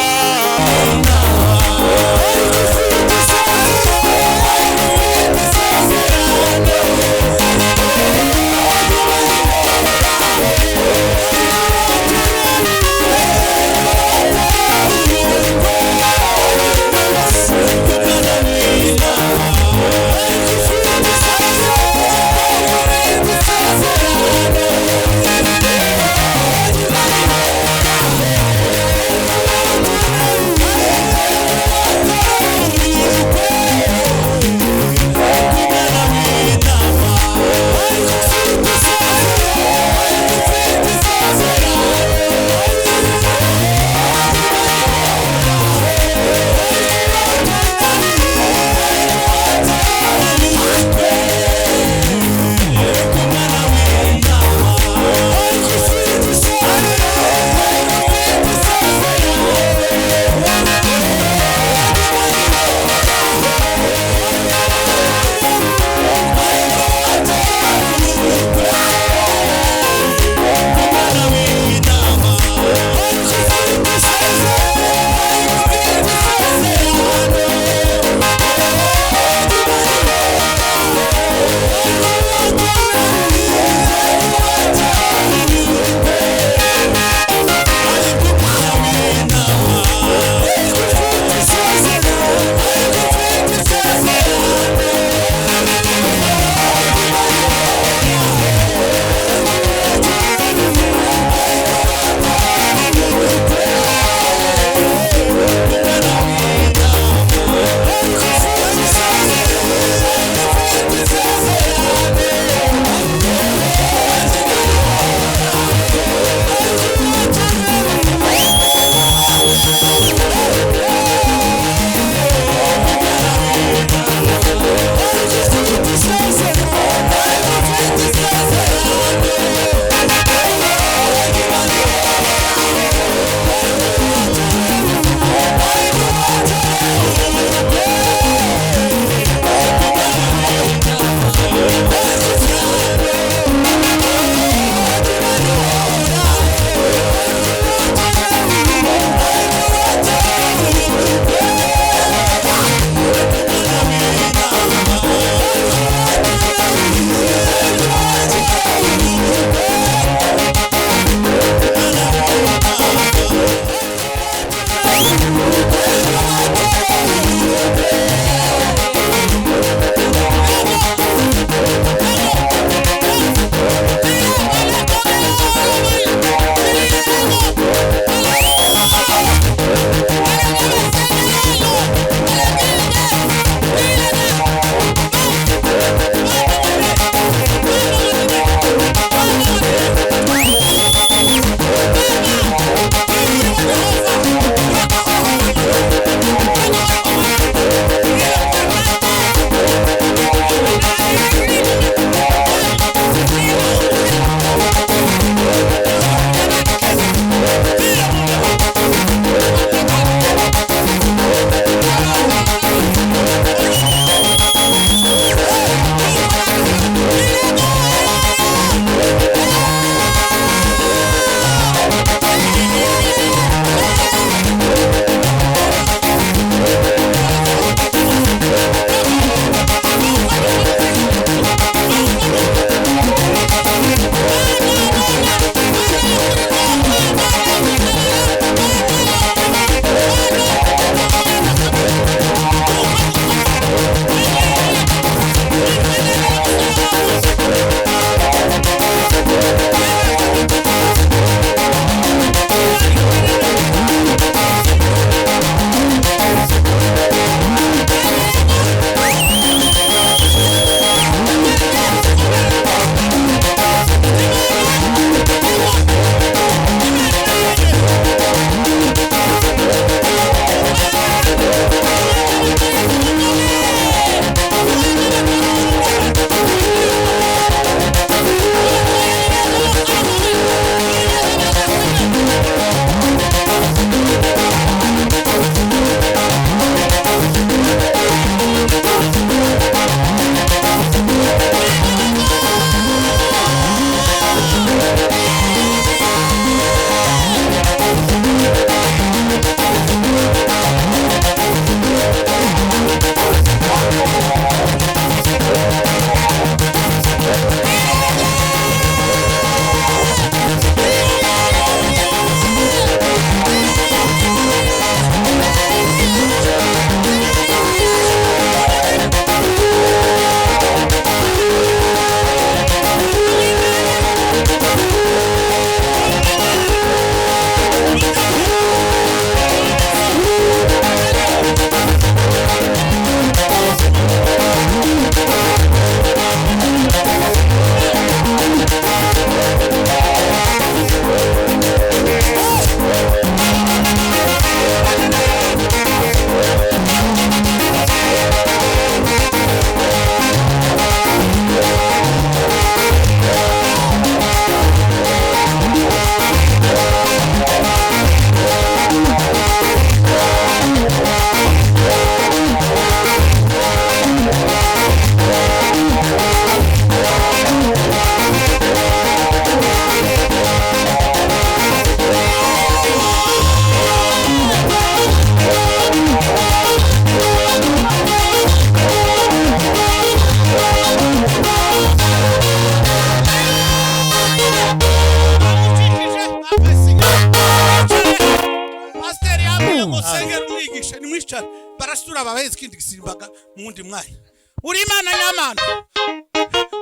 Mwicare barasura babaheze ikindi gisimbaga mu wundi mwanya. Uri Imana nyamana,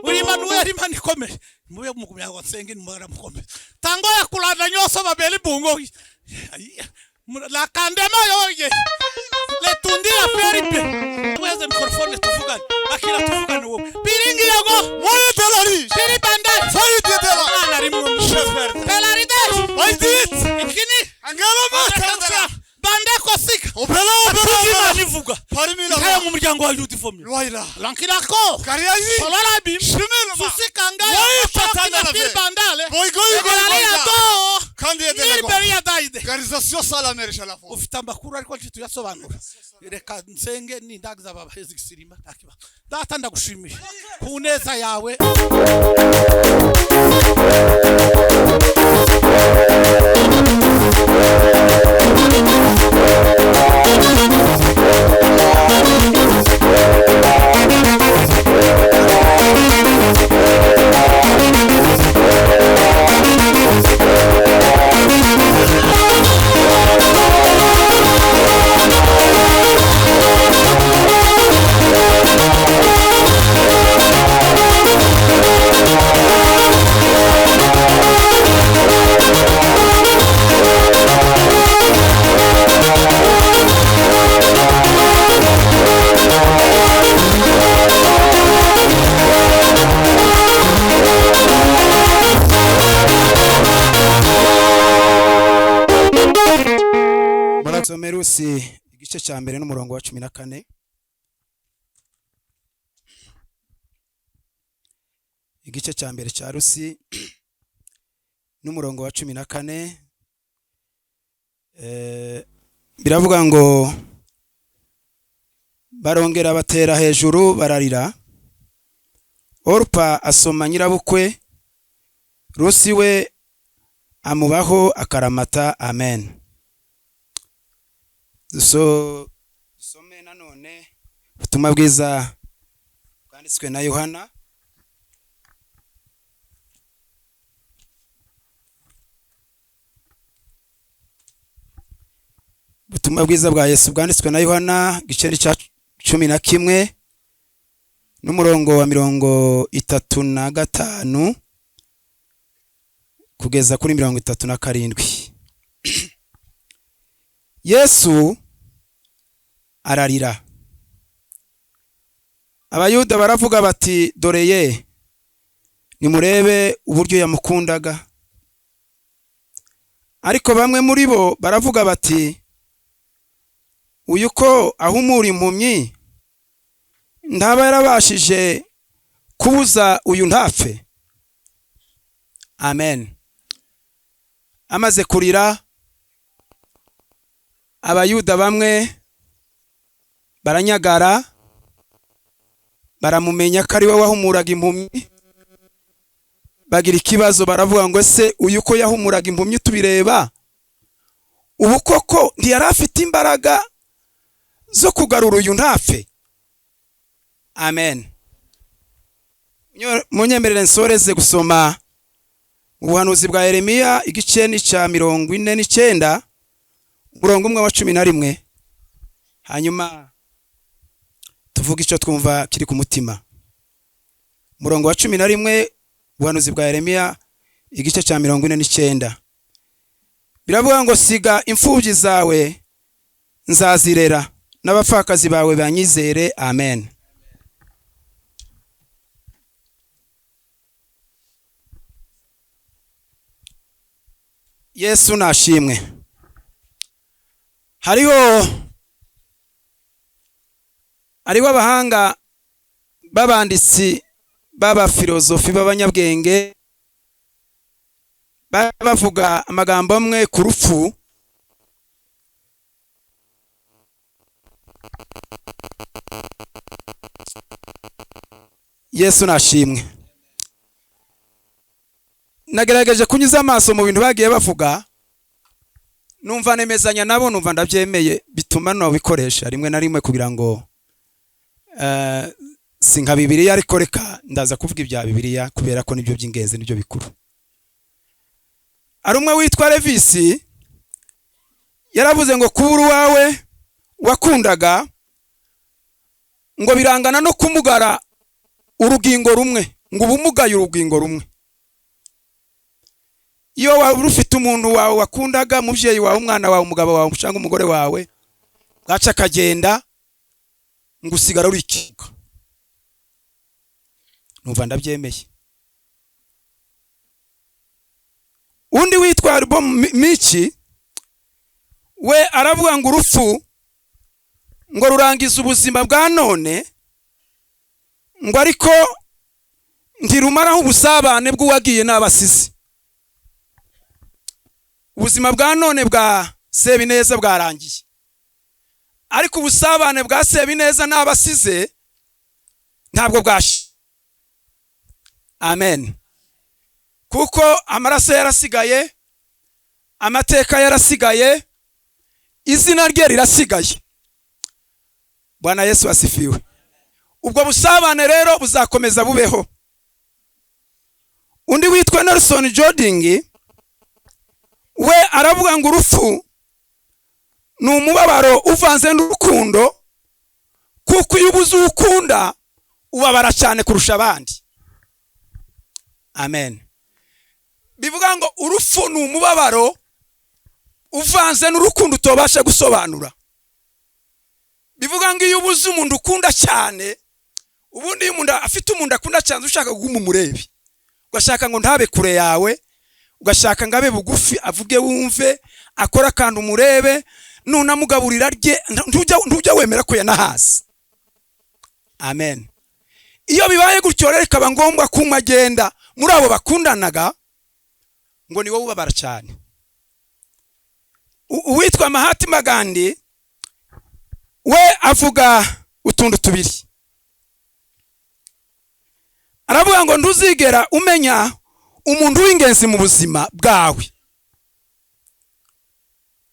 uri Immanuel, Imana ikomeye. Mube mugumya ngo nsenge nimara mukomeye. Tango ya kulanda nyoso babeli bungo la kandema yoye letundi ya feripe. Weze microphone tuvugane, akira tuvugane wowe. Biringi yago Moye telari. Biri bande. Fayi tela. Ana rimwe Şoför. Telari de. Aydit. Ikini. Angelo ma. Bande kosika. Opela opela. Imana ivuga. Parimila. Kaya mu muryango wa Yuda ivomye. Lwayla. Lankirako. Kariyazi. Solarabi. Şimelma. Susikanga. Vay tatana Bir bandale. Boy goy goy. Kandi Nir beriya dayide. Organizasyon salamerişalafo. Ufite amakuru ariko ntituyasobanura. Reka nsenge nindagiza babaheze igisirima ntakiba. Data ndagushimiye ku neza yawe. Somerusi igice cya mbere n'umurongo wa 14. Igice cya mbere cya Rusi n'umurongo wa 14, biravuga ngo barongera batera hejuru bararira. Orupa asoma nyirabukwe, Rusi we amubaho akaramata. Amen. Dusome nanone ubutumwa bwiza bwanditswe na Yohana. Ubutumwa bwiza bwa Yesu bwanditswe na Yohana igice cya 11 n'umurongo wa 35 kugeza kuri 37. Yesu ararira. Abayuda baravuga bati dore ye, nimurebe uburyo yamukundaga. Ariko bamwe muri bo baravuga bati uyu ko ahumura impumyi ntaba yarabashije kubuza uyu ntapfe. Amen. Amaze kurira, Abayuda bamwe baranyagara, baramumenya ko ari we wahumuraga impumyi. Bagira ikibazo baravuga ngo ese uyu ko yahumuraga impumyi tubireba, ubu koko ntiyari afite imbaraga zo kugarura uyu ntapfe? Amen. Munyemerere nsoreze gusoma ubuhanuzi bwa Yeremiya igice cya 49 umurongo umwe wa 11, hanyuma tuvuga icyo twumva kiri ku mutima. Umurongo wa 11, ubuhanuzi bwa Yeremiya igice cya 49, biravuga ngo siga imfubyi zawe nzazirera, n'abapfakazi bawe banyizere. Amen. Yesu nashimwe. Hariho abahanga babanditsi b'abafilozofi b'abanyabwenge bavuga amagambo amwe ku rupfu. Yesu nashimwe. Nagerageje kunyuza amaso mu bintu bagiye bavuga, numva nemezanya nabo, numva ndabyemeye, bituma nabikoresha rimwe na rimwe kugira ngo sinka Bibiliya, ariko reka ndaza kuvuga ibya Bibiliya kubera ko nibyo by'ingenzi, nibyo bikuru. Ari umwe witwa Levisi yaravuze ngo kubura uwawe wakundaga ngo birangana no kumugara urugingo rumwe, ngo ubumugaye urugingo rumwe. Iyo waba ufite umuntu wawe wakundaga, umubyeyi wawe, umwana wawe, umugabo wawe cyangwa umugore wawe, bwaca akagenda ngo usigara uri ikiga. Numva ndabyemeye. Undi witwa Album Michi we aravuga ngo urupfu ngo rurangiza ubuzima bwa none, ngo ariko ntirumaraho ubusabane bw'uwagiye n'abasizi. Ubuzima bwa none bwa Sebineza bwarangiye, ariko ubusabane bwa Sebineza n'abasize ntabwo bwashi. Amen. Kuko amaraso yarasigaye, amateka yarasigaye, izina rye rirasigaye. Bwana Yesu asifiwe. Ubwo busabane rero buzakomeza bubeho. Undi witwa Nelson Joding we aravuga ngo urupfu ni umubabaro uvanze n'urukundo, kuko iyo ubuze ukunda ubabara cyane kurusha abandi. Amen. Bivuga ngo urupfu ni umubabaro uvanze n'urukundo utobasha gusobanura. Bivuga ngo iyo ubuze umuntu ukunda cyane, ubundi iyo umuntu afite umuntu akunda cyane ushaka kuguma umurebe, ugashaka ngo ntabe kure yawe, ugashaka ngo abe bugufi, avuge wumve, akora kandi umurebe, nunamugaburira rye, ntujya wemera ko yanahaze. Amen. Iyo bibaye gutyo rero ikaba ngombwa ko umwe agenda muri abo bakundanaga, ngo ni wowe ubabara cyane. Uwitwa Mahatma Gandhi we avuga utuntu tubiri. Aravuga ngo ntuzigera umenya umuntu w'ingenzi mu buzima bwawe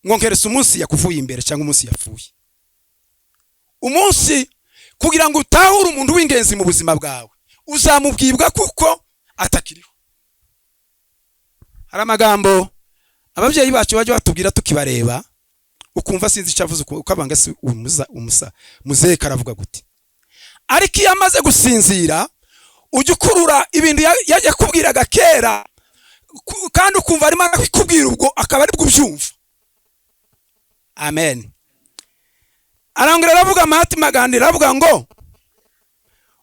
ngo nkerese umunsi yakuvuye imbere cyangwa umunsi yapfuye. Umunsi kugira ngo utahure umuntu w'ingenzi mu buzima bwawe uzamubwibwa kuko atakiriho. Hari amagambo ababyeyi bacu bajya batubwira tukibareba, ukumva sinzi icyo avuze, ukabanga si umusa muzehe karavuga gute. Ariko iyo amaze gusinzira ujya ukurura ibintu yakubwiraga kera, kandi ukumva arimo arakubwira ubwo akaba ari bwo ubyumva. Amen. Arangura aravuga, Mahatma Gandhi aravuga ngo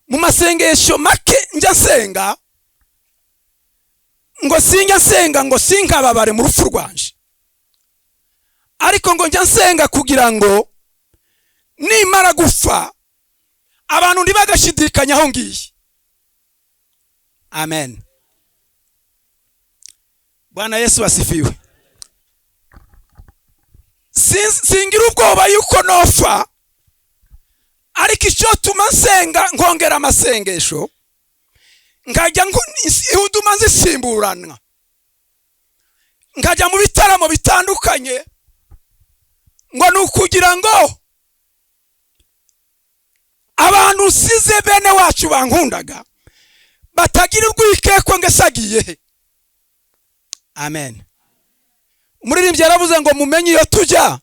mu masengesho make njya nsenga, ngo sinjya nsenga ngo sinkababare mu rupfu rwanje, ariko ngo njya nsenga kugira ngo nimara gupfa abantu ntibagashidikanya aho ngiye. Amen. Bwana Yesu asifiwe. Singira ubwoba yuko nofa, ariko icyo tuma nsenga nkongera amasengesho nkajya ihuduma nzisimburanwa, nkajya mu bitaramo bitandukanye, ngo ni ukugira ngo abantu usize bene wacu bankundaga batagira urwikekwe ngo asagiye he. Amen. Umuririmbyi yaravuze ngo mumenye iyo tujya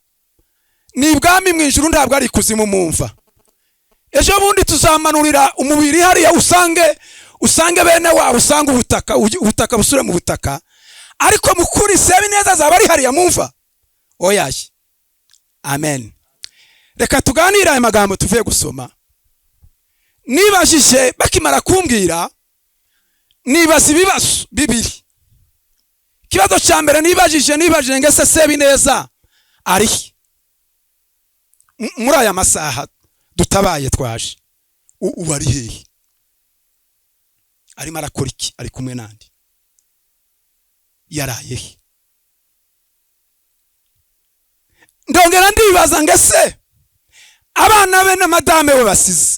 ni ibwami mu ijuru, ntabwo ari ikuzimu mumva. Ejo bundi tuzamanurira umubiri hariya, usange bene wabo, usange ubutaka busure mu butaka, ariko mukuri Sebineza azaba ari hariya mumva. Oyaye. Amen. Reka tuganire aya magambo tuvuye gusoma. Nibajije bakimara kumbwira, nibaza ibibazo bibiri. Ikibazo cya mbere nibajije ngese Sebineza ari muri aya masaha dutabaye twaje, ubu ari hehe? Arimo arakora iki? Ari kumwe nandi? Yaraye he? Ndongera ndibaza ngese abana be na madame we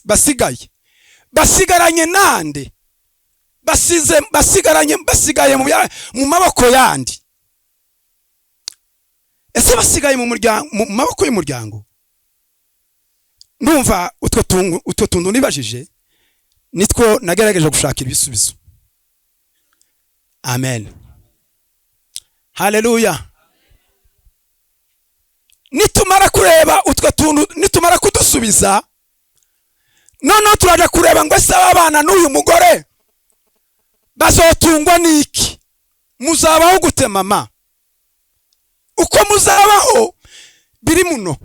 basigaye basigaranye nande? Basigaye mu maboko yandi? Ese basigaye mu muryango, mu maboko y'umuryango? Ndumva utwo tuntu nibajije nitwo nagerageje gushakira ibisubizo. Amen. Haleluya. Nitumara kureba utwo tuntu, nitumara kudusubiza, noneho turaja kureba ngo ese aba bana n'uyu mugore bazotungwa n'iki? Muzabaho gute mama? Uko muzabaho biri muno.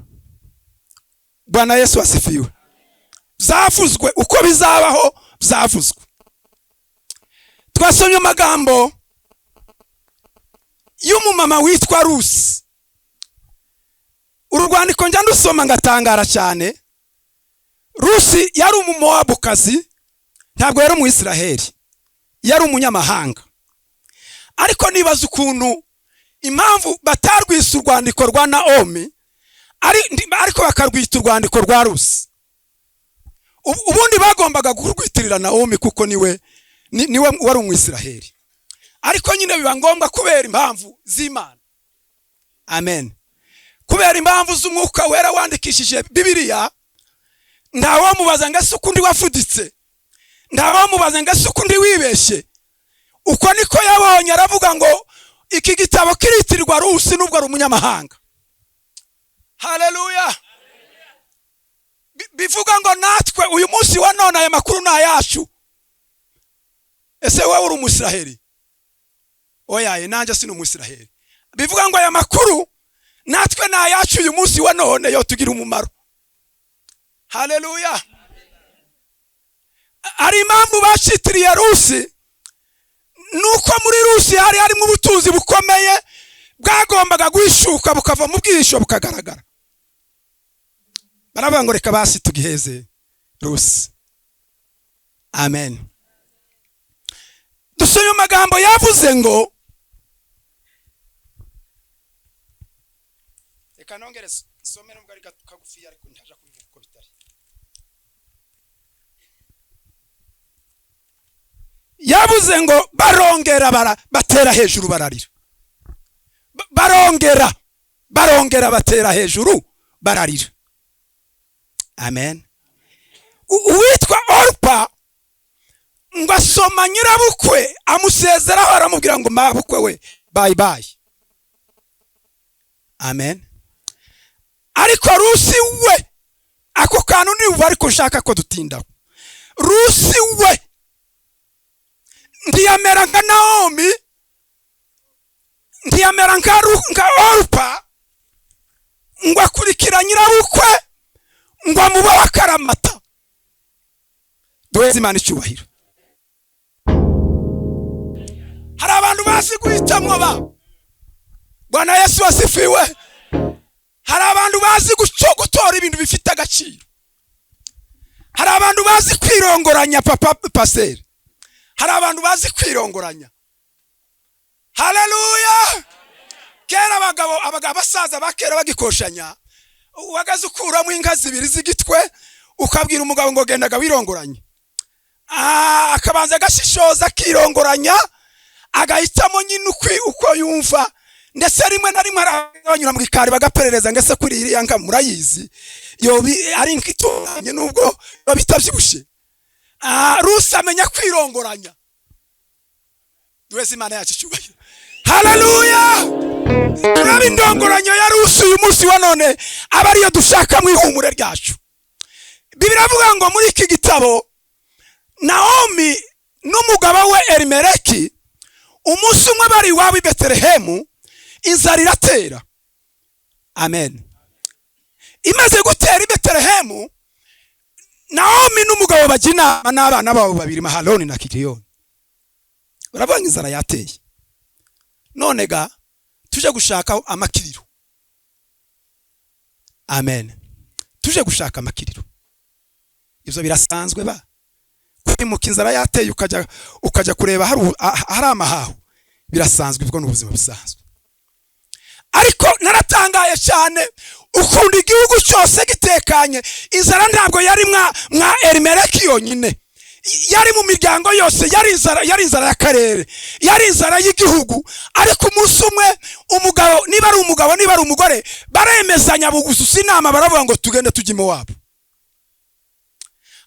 Bwana Yesu asifiwe. Zavuzwe uko bizabaho, zavuzwe. Twasomye amagambo y'umumama witwa Rusi. Uru rwandiko njya ndusoma ngatangara cyane. Rusi yari Umumowabukazi, ntabwo yari Umuyisiraheli, yari umunyamahanga. Ariko nibaza ukuntu impamvu batarwise urwandiko rwa Naomi, ariko bakarwita urwandiko rwa Rusi. Ubundi bagombaga kurwitirira Naomi kuko niwe wari Umwisiraheli, ariko nyine biba ngombwa kubera impamvu z'Imana, amen, kubera impamvu z'Umwuka Wera wandikishije Bibiliya. Ntawamubaza ngo ese ukundi wafuditse, ntawamubaza ngo ese ukundi wibeshye. Uko niko yabonye, aravuga ngo iki gitabo kiritirirwa Rusi nubwo ari umunyamahanga. Haleluya! Bivuga ngo natwe uyu munsi wa none aya makuru ni ayacu. Ese wowe uri Umusiraheli? Oyaye, nanjye si Umusiraheli. Bivuga ngo aya makuru natwe ni ayacu uyu munsi wa none, yo tugira umumaro. Haleluya! Hari impamvu bacitiriye Rusi, nuko muri Rusi hari harimo ubutunzi bukomeye bwagombaga guhishuka, bukava mu bwihisho bukagaragara. Baravuga ngo reka basi tugiheze Rusi. Amen. Dusome amagambo yavuze ngo, reka nongere nsome nubwo ari kagufi, ariko ntaja kubivuga uko bitari. Yavuze ngo barongera batera hejuru bararira. Barongera batera hejuru bararira. Amen. Uwitwa Orpa ngo asoma nyirabukwe, amusezeraho, aramubwira ngo mabukwe we, bye bye. Amen. Ariko Rusi we, ako kantu niba ariko nshaka ko dutindaho. Rusi we ntiyamera nka Naomi, ntiyamera nka Orpa ngo akurikira nyirabukwe ngo amubahe akaramata. Duheze Imana icyubahiro. Hari abantu bazi guhitamwo ba. Bwana Yesu asifiwe. Hari abantu bazi gutora ibintu bifite agaciro. Hari abantu bazi kwirongoranya, papa paseri. Hari abantu bazi kwirongoranya. Haleluya! Kera abagabo abasaza bakera bagikoshanya, wagaze ukuramo inka zibiri z'igitwe ukabwira umugabo ngo gendaga wirongoranye. Akabanza agashishoza akirongoranya, agahitamo nyine uko yumva. Ndetse rimwe na rimwe banyura mu gikari bagaperereza ngo ese kuri iriya nka murayizi, yobi ari inka itunganye nubwo bitabyibushe. Rusi amenya kwirongoranya. Duheze Imana yacu icyubahiro. Haleluya! Turaba indongoranyo ya Rusi uyu munsi wa none, aba ariyo dushaka mu ihumure ryacu. Bibiliya iravuga ngo muri iki gitabo Naomi n'umugabo we Elimeleki, umunsi umwe bari iwabo i Betelehemu, inzara iratera. Amen. Imaze gutera i Betelehemu, Naomi n'umugabo bajya inama n'abana babo babiri, Mahaloni na Kiliyoni. Baravuga ngo inzara yateye, none ga tuje gushaka amakiriro. Amen. Tuje gushaka amakiriro. Ibyo birasanzwe ba kwimuka inzara yateye ukajya kureba hari amahaho, birasanzwe, ubwo ni ubuzima busanzwe. Ariko naratangaye cyane ukunda igihugu cyose gitekanye. Inzara ntabwo yari mwa Elimeleki yonyine, yari mu miryango yose, yari inzara y'akarere, yari inzara y'igihugu. Ariko umunsi umwe umugabo, niba ari umugabo niba ari umugore, baremezanya bugususa inama, baravuga ngo tugende tujye iwabo.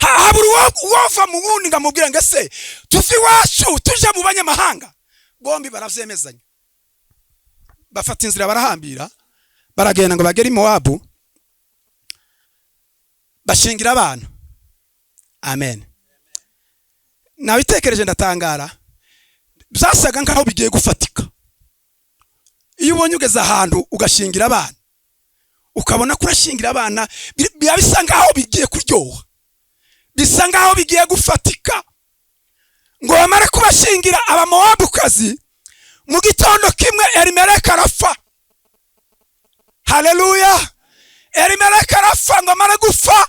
Habura uwova mu wundi ngo amubwire ngo ese tuve iwacu tuje mu banyamahanga. Bombi baravyemezanya, bafata inzira barahambira, Baragenda ngo bagere i Mowabu, bashingira abana. Amen. Nabitekereje ndatangara, byasaga nkaho bigiye gufatika. Iyo ubonye ugeze ahantu ugashingira abana, ukabona ko urashingira abana, biba bisa nkaho bigiye kuryoha, bisa nkaho bigiye gufatika. Ngo bamare kubashingira Abamowabukazi, mu gitondo kimwe Elimeleki arapfa. Haleluya! Elimeleki arapfa. Ngo amare gupfa,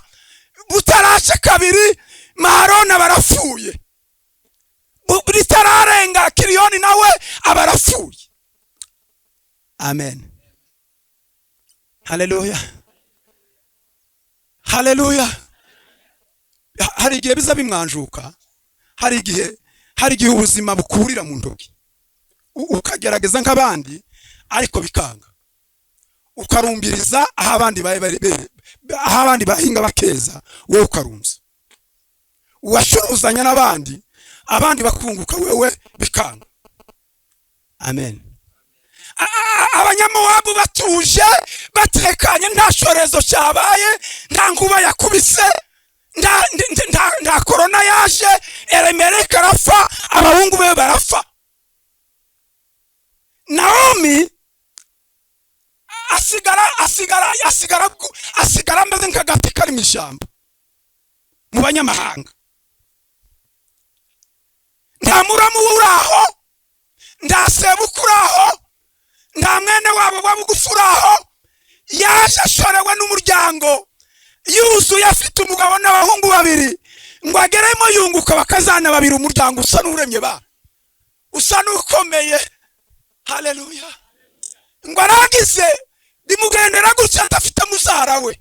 butarace kabiri Maharoni barapfuye, ritararenga Kiriyoni nawe aba arapfuye. Amen, haleluya, haleluya. Hari igihe biza bimwanjuka, hari igihe ubuzima bukurira mu ntoki, ukagerageza nk'abandi ariko bikanga, ukarumbiriza aho abandi aho abandi bahinga bakeza, wowe ukarunza, uwacuruzanya n'abandi, abandi bakunguka, wewe bikanga. Amen. Abanyamowabu batuje, batekanye, nta cyorezo cyabaye, nta nkuba yakubise, nta korona yaje. Elimeleki arapfa, abahungu be barapfa. Naomi asigara ameze nk'agati kari mu ishyamba mu banyamahanga. Nta muramu we uri aho, nta sebukwe uri aho, nta mwene wabo wa bugufi uri aho. Yaje ashorewe n'umuryango yuzuye, afite umugabo n'abahungu babiri, ngo ageremo yunguka bakazana babiri. Umuryango usa n'uremye, ba usa n'ukomeye. Haleluya! Ngo arangize, bimugendera gutya adafite mubyara we,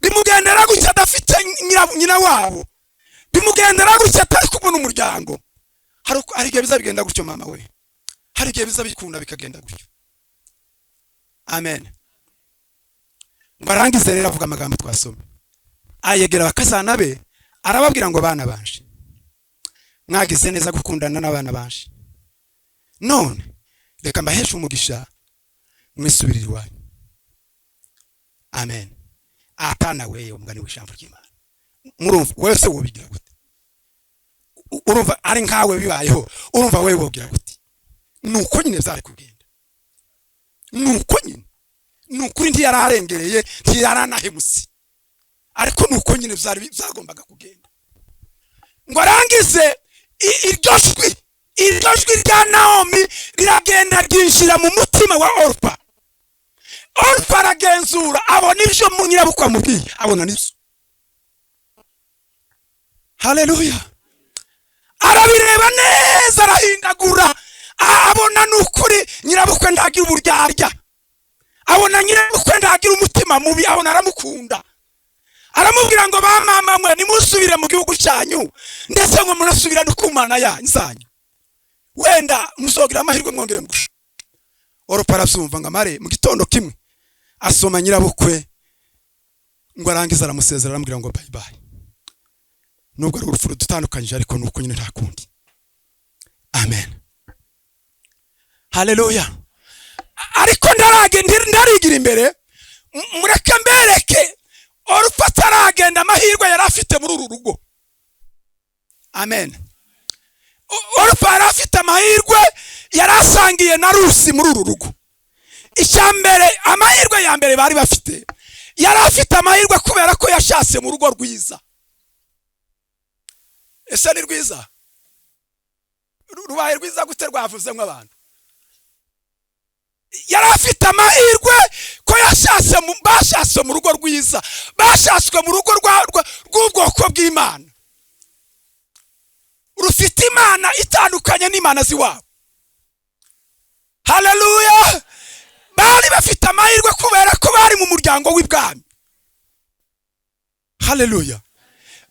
bimugendera gutya adafite nyina wabo, bimugendera gutya atari kumwe n'umuryango. Hari igihe biza bigenda gutyo, mama we, hari igihe biza bikunda bikagenda gutyo. Amen. Ngo arangize rero avuga amagambo twasomye, ayegera abakazana be, arababwira ngo: "Bana banje, mwagize neza gukundana n'abana banje. None reka mbaheshe umugisha, mwisubirire iwanyu." Amen. Atana we, umugani w'ijambo ry'Imana. Murumva wese wobigira gute? Urumva ari nkawe bibayeho, urumva wewe wogira gute? Nuko nyine byari kugenda, nuko nyine, ni ukuri ntiyararengereye, ntiyaranahemutse, ariko nuko nyine byari byagombaga kugenda. Ngo arangize, iryo jwi rya Naomi riragenda ryinjira mu mutima wa Orupa. Orupa aragenzura, abona ibyo mu nyirabukwe amubwiye, abona nibyo. Haleluya! Arabireba neza, arahindagura, abona ni ukuri nyirabukwe ntagira uburyarya, abona nyirabukwe ntagira umutima mubi, abona aramukunda. Aramubwira ngo: "Ba mama mwe, nimusubire mu gihugu cyanyu, ndetse ngo munasubira no ku Mana yanyu zanyu, wenda muzogira amahirwe mwongere mugusha." Orupa arabyumva. Ngo amare, mu gitondo kimwe asoma nyirabukwe. Ngo arangize aramusezera, aramubwira ngo: "Bye bye, nubwo ari urupfu rudutandukanyije, ariko nuko nyine nta kundi." Amen, haleluya. Ariko ndarigira imbere, mureke mbereke Orupa ataragenda amahirwe yari afite muri uru rugo. Amen. Orupa yari afite amahirwe yari asangiye na Rusi muri uru rugo. Icya mbere, amahirwe ya mbere bari bafite, yari afite amahirwe kubera ko yashatse mu rugo rwiza. Ese ni rwiza? Rubaye rwiza gute rwavuzemo abantu? Yari afite amahirwe ko bashatse mu rugo rwiza, bashatswe mu rugo rw'ubwoko bw'Imana, rufite Imana itandukanye n'imana z'iwabo. Haleluya! Bari bafite amahirwe kubera ko bari mu muryango w'ibwami. Haleluya!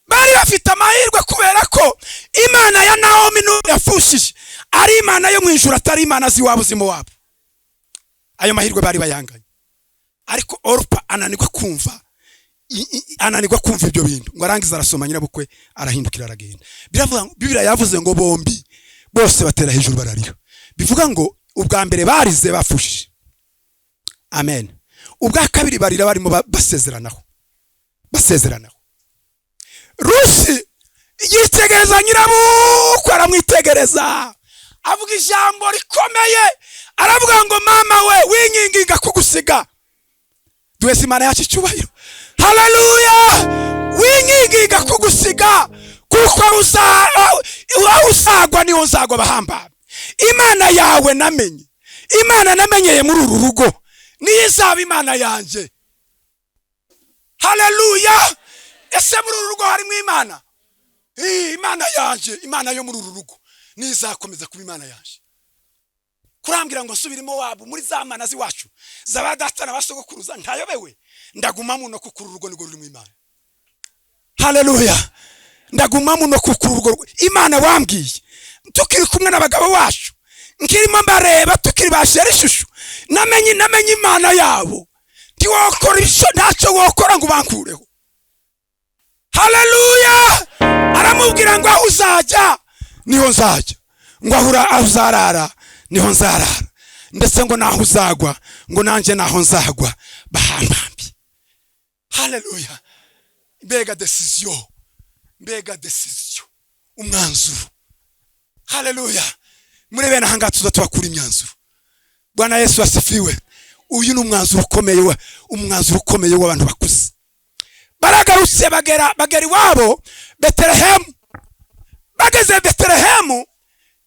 Bari bafite amahirwe kubera ko Imana ya Nawomi n'uwo yafushije ari Imana yo mu ijuru, atari imana z'iwabo z'Imowabu. Ayo mahirwe bari bayanganye, ariko Orupa ananirwa kumva ibyo bintu. Ngo arangize arasoma nyirabukwe, arahindukira, aragenda. Biravuga Bibiliya yavuze ngo bombi bose batera hejuru bararira. Bivuga ngo ubwa mbere barize bafushije. Amen. Ubwa kabiri barira barimo basezeranaho. Rusi yitegereza nyirabukwe, aramwitegereza, avuga ijambo rikomeye, aravuga ngo mama we, winginginga kugusiga. Duheze Imana yacu icyubahiro. Haleluya! Winginginga kugusiga, kuko aho uzagwa niho nzagwa bahamba. Imana yawe namenye, Imana namenyeye muri uru rugo, niyo izaba Imana yanjye. Haleluya! Ese muri uru rugo harimo Imana? Imana yanjye, Imana yo muri uru rugo niyo izakomeza kuba Imana yanjye. Kurambwira ngo nsubiremo wabo muri za mana z'iwacu zaba data na basogokuruza, ntayobewe. Ndaguma muno kuko uru rugo nirwo rurimo Imana. Haleluya! Ndaguma muno kuko uru rugo Imana wambwiye tukiri kumwe n'abagabo bacu, nkirimo mbareba tukiri bashera ishusho, namenye Imana yabo. Ntiwokora ibyo, ntacyo wokora ngo ubankureho. Haleluya! Aramubwira ngo aho uzajya niho nzajya, ngo aho uzarara niho nzarara, ndetse ngo naho uzagwa ngo nanjye naho nzagwa bahambambi. Haleluya! Mbega decision, mbega decision, umwanzuro. Haleluya! Muri bene ahangaha tuza tubakura imyanzuro. Bwana Yesu asifiwe. Uyu ni umwanzuro ukomeye, umwanzuro ukomeye w'abantu bakuze. Baragarutse bagera iwabo Betelehemu. Bageze Betelehemu,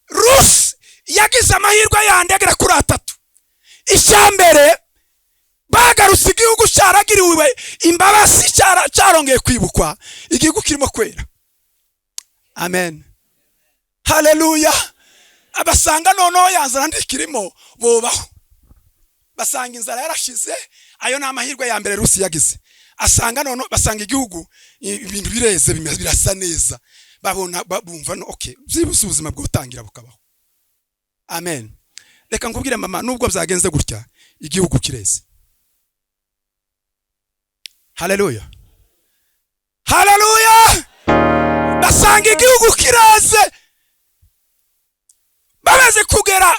Rusi yagize amahirwe yandi agera kuri atatu. Icya mbere, bagarutse igihugu cyaragiriwe imbabazi, cyarongeye kwibukwa, igihugu kirimo kwera. Amen. Haleluya! Abasanga noneho yanzara ndikirimo bobaho, basanga inzara yarashize. Ayo ni amahirwe ya mbere Rusi yagize. Asanga noneho basanga igihugu ibintu bireze, birasa neza, babona bumva no okay, byibuse ubuzima bwo gutangira bukabaho. Amen. Reka nkubwire mama, nubwo byagenze gutya igihugu kireze. Haleluya! Haleluya! Basanga igihugu kireze. Bamaze kugera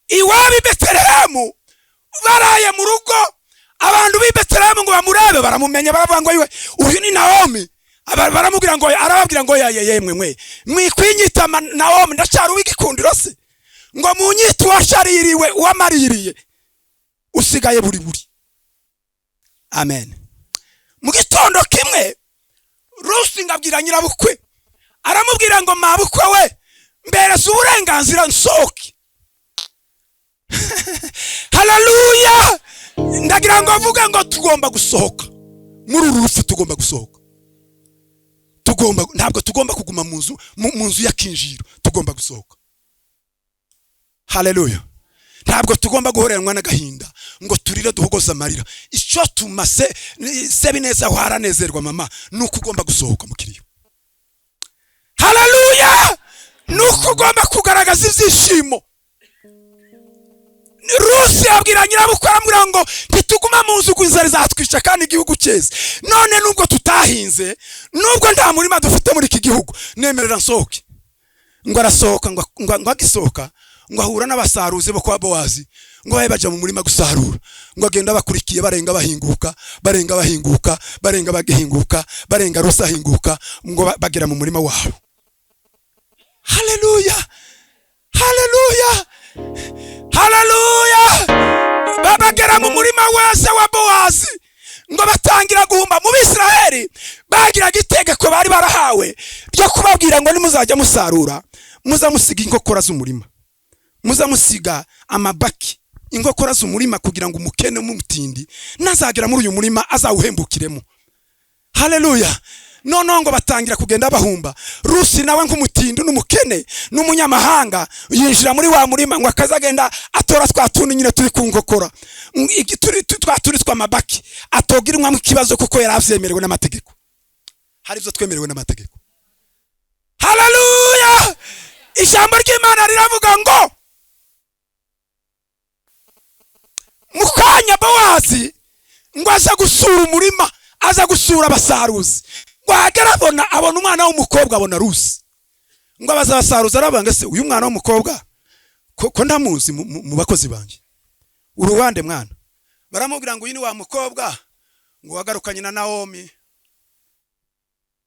iwabo i Betelehemu, baraye mu rugo, abantu b'i Betelehemu ngo bamurebe, baramumenya, baravuga ngo iwe uyu ni Naomi. Baramubwira ngo, arababwira ngo yaye yemwe mwe mwikwinyita Naomi, ndacyari uw'igikundiro se, ngo munyite uwashaririwe, uwamaririye, usigaye buri buri. Amen. Mu gitondo kimwe Rusi ngabwira nyirabukwe, aramubwira ngo mabukwe we, mbereza uburenganzira nsohoke. Haleluya! Ndagira ngo avuge ngo tugomba gusohoka muri uru rupfu, tugomba gusohoka, tugomba, ntabwo tugomba kuguma mu nzu, mu nzu y'akinjiro, tugomba gusohoka. Haleluya! Ntabwo tugomba guhoreranwa n'agahinda ngo turire duhogoze amarira. Icyo tumase Sebineza waranezerwa mama, nuko ugomba gusohoka mu kiriyo. Haleluya! Nuko ugomba kugaragaza ibyishimo. Rusi abwira nyirabukwe, aramubwira ngo ntituguma mu nzu inzara izatwica kandi igihugu cyeze. None nubwo tutahinze, nubwo nta murima dufite muri iki gihugu, nemerera nsohoke. Ngo arasohoka, ngo agisohoka ngo ahura n'abasaruzi bo kwa Bowazi, ngo babe baja mu murima gusarura, ngo agenda bakurikiye, barenga bahinguka, barenga bahinguka, barenga bagihinguka, barenga Rusi ahinguka, ngo bagera mu murima wabo. Haleluya! Haleluya! Haleluya! Babagera mu murima wese wa Bowazi, ngo batangira guhumba. Mu Bisiraheli bagiraga itegeko bari barahawe ryo kubabwira ngo nimuzajya musarura, muzamusiga inkokora z'umurima, muzamusiga amabaki, inkokora z'umurima, kugira ngo umukene n'umutindi nazagera muri uyu murima azawuhembukiremo. Haleluya! Noneho ngo batangira kugenda bahumba. Rusi nawe nk'umutindi n'umukene n'umunyamahanga yinjira muri wa murima, ngo akazagenda atora twa tundi nyine turi ku nkokora, twa tundi tw'amabaki, atogirimwamo ikibazo kuko yari avyemerewe n'amategeko. Hari ibyo twemerewe n'amategeko. Haleluya! Ijambo ry'Imana riravuga ngo mu kanya Bowazi ngo aza gusura umurima, aza gusura abasaruzi, ngo ahagera abona umwana w'umukobwa, abona Rusi. Ngo abaza abasaruzi, arabanga se uyu mwana w'umukobwa ko ndamuzi mu bakozi banjye, uruwande mwana? Baramubwira ngo uyu ni wa mukobwa ngo wagarukanye na Naomi.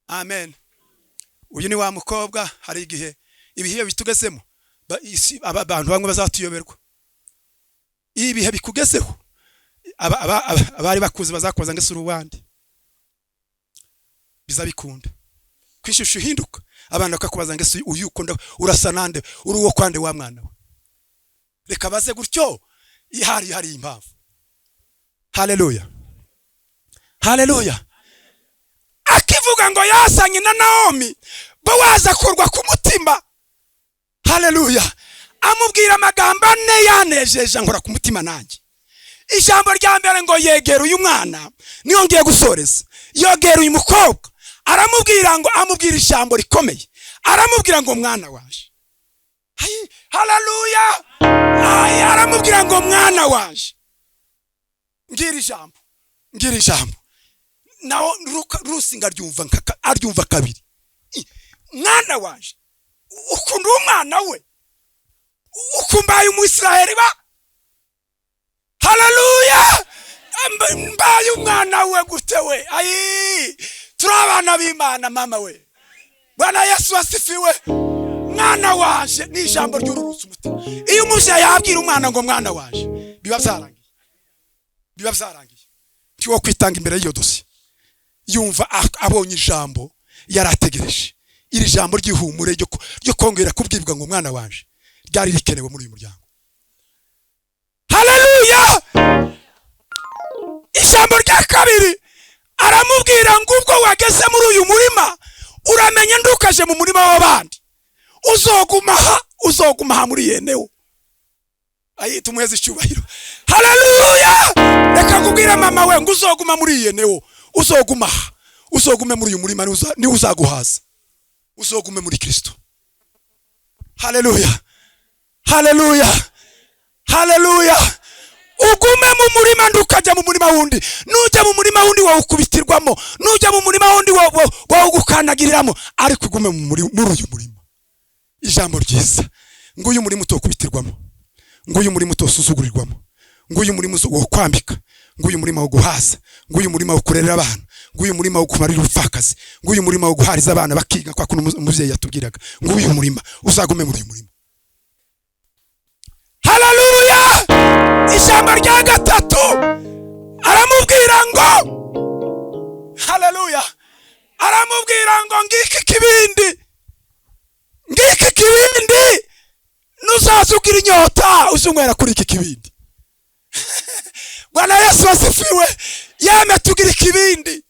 Amen. Uyu ni wa mukobwa. Hari igihe ibihe bitugezemo abantu bamwe bazatuyoberwa. Ibihe bikugezeho abari bakuze bazakoza ngo isura uwandi bizabikunda kwishusho ihinduka, abana bakakubaza ngo uyu ukunda urasa nande, uri uwo kwande wa mwana we. Reka baze gutyo, ihari impamvu. Haleluya, haleluya. Akivuga ngo yasanye na Naomi, Bowazi akurwa ku mutima. Haleluya. Amubwira amagambo ane yanejeje nkora ku mutima nanjye. Ijambo rya mbere ngo yegera uyu mwana, niyo ngiye gusoreza. Yegera uyu mukobwa, aramubwira ngo, amubwira ijambo rikomeye, aramubwira ngo mwana waje. Haleluya. Aramubwira ngo mwana waje. Ngira ijambo, ngira ijambo. Naho Rusi aryumva aryumva kabiri. Mwana waje, ukunda umwana we, ukumbaye umwisiraheli ba. Haleluya. Mbaye umwana we gute we? Ayi, turi abana b'Imana mama we. Bwana Yesu asifiwe. Mwana waje ni ijambo ry'ururutse umutima. Iyo umuvyeyi yabwira umwana ngo mwana waje, biba byarangiye, biba byarangiye. Ntiwo kwitanga imbere y'iyo dosiye. Yumva abonye ijambo yarategereje. Iri jambo ry'ihumure ryo kongera kubwibwa ngo mwana waje ryari rikenewe muri uyu muryango. Haleluya. Ijambo rya kabiri aramubwira ngo ubwo wageze muri uyu murima uramenye ndukaje mu murima w'abandi, uzogumaha, uzogumaha muri yenewo. Ayi, tumuheze icyubahiro. Haleluya. Reka nkubwire mama we ngo uzoguma muri yenewo, uzogumaha, uzogume muri uyu murima, ni uzaguhaza, uzogume muri Kristo. Haleluya, haleluya, haleluya. Ugume mu murima, ndukajya mu murima wundi. Nujya mu murima wundi wawukubitirwamo, nujya mu murima wundi wawugukandagiriramo, ariko ugume muri uyu murima. Ijambo ryiza ngo uyu murima utokubitirwamo, ngo uyu murima utosuzugurirwamo, ngo uyu murima wo kwambika, ngo uyu murima wo guhaza, ngo uyu murima wo kurerera abana, ngo uyu murima wo kumarira ubupfakazi, ngo uyu murima wo guhariza abana bakiga kwa kuno umuvyeyi yatubwiraga, ngo uyu murima uzagume muri uyu murima. Haleluya. Ijambo rya gatatu aramubwira ngo, haleluya, aramubwira ngo ngiki kibindi, ngiki kibindi, nuzaza ugira inyota uzunywera kuri iki kibindi. Bwana Yesu asifiwe. Yeme tugira ikibindi.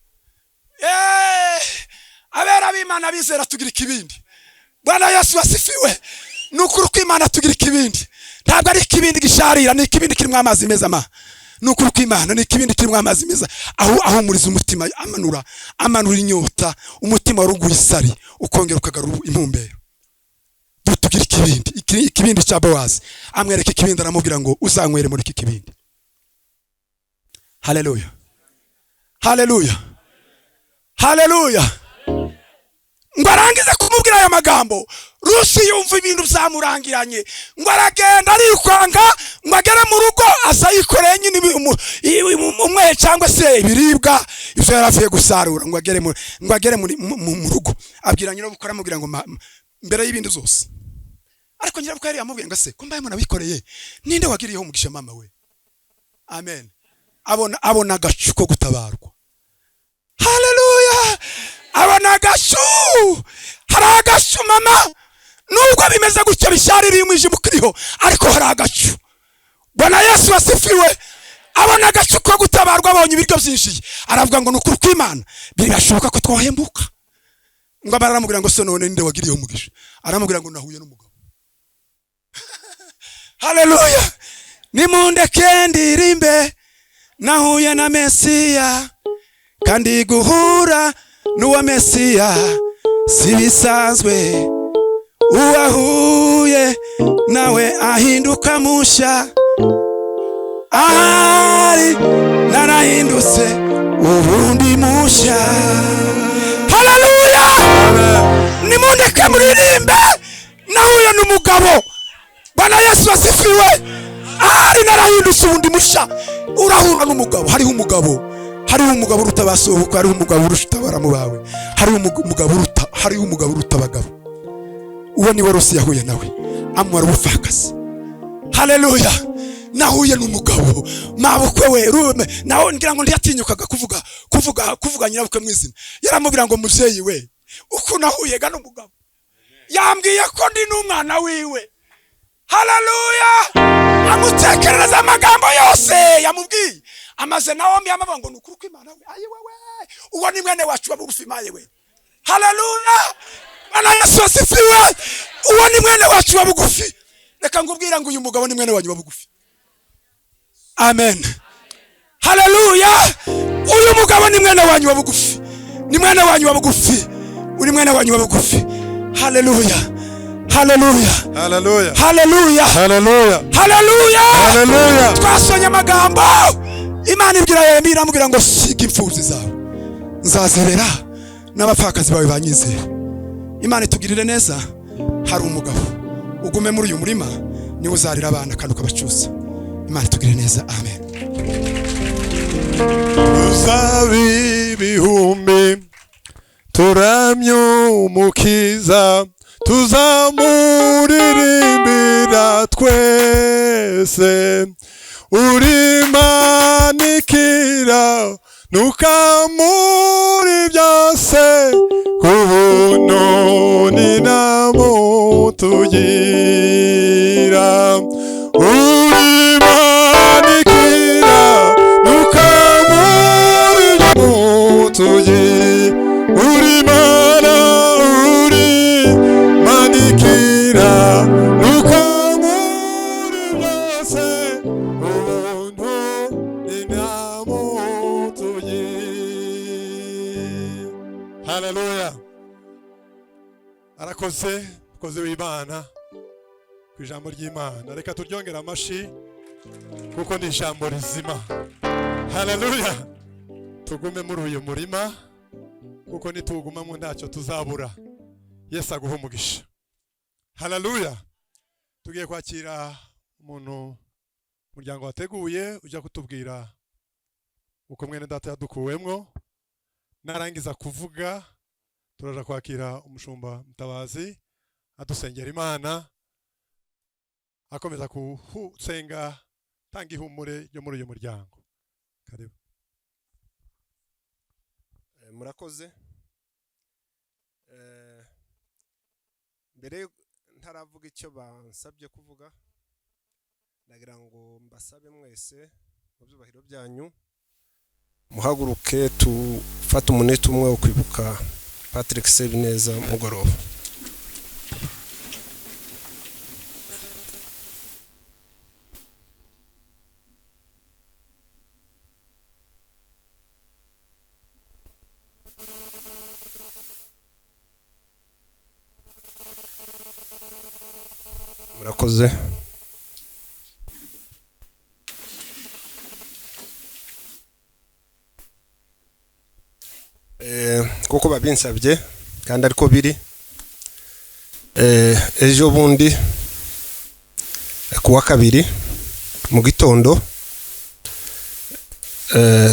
Abera b'Imana bizera tugira ikibindi. Bwana Yesu asifiwe. Nukuri kw'Imana tugira ikibindi. Ntabwo ari ikibindi gisharira, ni ikibindi kirimo amazi meza ma. Nukuri kw'Imana ni ikibindi kirimo amazi meza, aho ahumuriza umutima, amanura inyota, umutima waruguye isari, ukongera ukagarura impumbero. Tugira ikibindi, ikibindi cya Bowazi. Amwereka ikibindi aramubwira ngo uzanywere muri iki kibindi. Haleluya, haleluya, haleluya. Ngo arangize kumubwira aya magambo, Rusi yumva ibintu byamurangiranye, ngo aragenda arikwanga, ngo agere mu rugo aza yikoreye nyine umwe cyangwa se ibiribwa ibyo yaravuye gusarura, ngo agere mu rugo abwira nyirabukwe, aramubwira ngo mbere y'ibindi zose. Ariko nyirabukwe yari yamubwiye ngo se ko mbaye munabikoreye, ninde wagiriyeho umugisha mama we? Amen. Abona agacu ko gutabarwa. Haleluya. Abona agacu, hari agacu mama, nubwo bimeze gutyo bishaririye umwijima ukiriho, ariko hari agacu. Bwana Yesu asifiwe. Abona agacu ko gutabarwa, abonye ibiryo byinshi, aravuga ngo nukuri kw'Imana birashoboka ko twohembuka. Ngo aramubwira ngo se none ninde wagiriyeho umugisha? Aramubwira ngo nahuye n'umugabo. Haleluya. Nimundeke ndirimbe, nahuye na Mesiya, kandi guhura n'uwa Mesiya si bisanzwe. Uwahuye nawe ahinduka musha, ahari narahindutse ubundi musha. Haleluya. Nimundeke muririmbe, nahuye n'umugabo. Bwana Yesu asifiwe. Ahari Nari narahindutse ubundi musha. Urahura n'umugabo, hariho umugabo, hariho umugabo uruta basohoka, hariho umugabo uruta baramu bawe, hariho umugabo uruta, hariho umugabo uruta abagabo. Uwo ni we Rusi yahuye nawe, amwara ubupfakazi. Haleluya. Nahuye n'umugabo mabukwe we rume, naho ngira ngo ntiyatinyukaga kuvuga nyirabukwe mwizina. Yaramubwira ngo muvyeyi we, uko nahuye ga n'umugabo yambwiye ko ndi n'umwana wiwe. Haleluya. Amutekerereza amagambo yose yamubwiye, amaze Nawomi yamavuga ngo nukuri kw'Imana we, ayi wewe, uwo ni mwene wacu wa bugufi maye we. Haleluya. Bwana Yesu asifiwe. Uwo ni mwene wacu wa bugufi. Reka ngubwira ngo uyu mugabo ni mwene wanyu wa bugufi. Amen. Haleluya. Uyu mugabo ni mwene wanyu wa bugufi, ni mwene wanyu wa bugufi, uri mwene wanyu wa bugufi. Haleluya. Haleluya. Haleluya. Haleluya. Haleluya. Haleluya. Haleluya. Twasonye amagambo Imana ibwira Yeremiya, iramubwira ngo siga imfubyi zawe nzazerera n'abapfakazi bawe banyizera. Imana itugirire neza. Hari umugabo ugume muri uyu murima, niwe uzarira abana kandi ukabacuza. Imana itugirire neza. Amen. Tuzabe ibihumbi turamye Umukiza, tuzamuririmbira twese. Urimanikira nukamuri byose, kubuntu ni namutugira. Urimanikira nukamuri mutugira, urimana urimanikira nukamuri byose, ubuntu ni namutugira. Haleluya. Arakoze mukozi w'Imana ku ijambo ry'Imana. Reka turyongere amashi kuko ni ijambo rizima. Haleluya. Tugume muri uyu murima kuko nitugumamo ntacyo tuzabura. Yesu aguhe umugisha. Haleluya. Tugiye kwakira umuntu umuryango wateguye ujya kutubwira uko mwene data yadukuwemwo. Narangiza kuvuga turaja kwakira umushumba Mutabazi adusengera Imana, akomeza kusenga tanga ihumure ryo muri uyu muryango. Karibu. Murakoze. Mbere ntaravuga icyo bansabye kuvuga, ndagira ngo mbasabe mwese mu byubahiro byanyu muhaguruke tufate umunota umwe wo kwibuka Patrick Sebineza mugoroba. Murakoze. Kuko babinsabye kandi ariko biri, ejo bundi kuwa kabiri mu gitondo,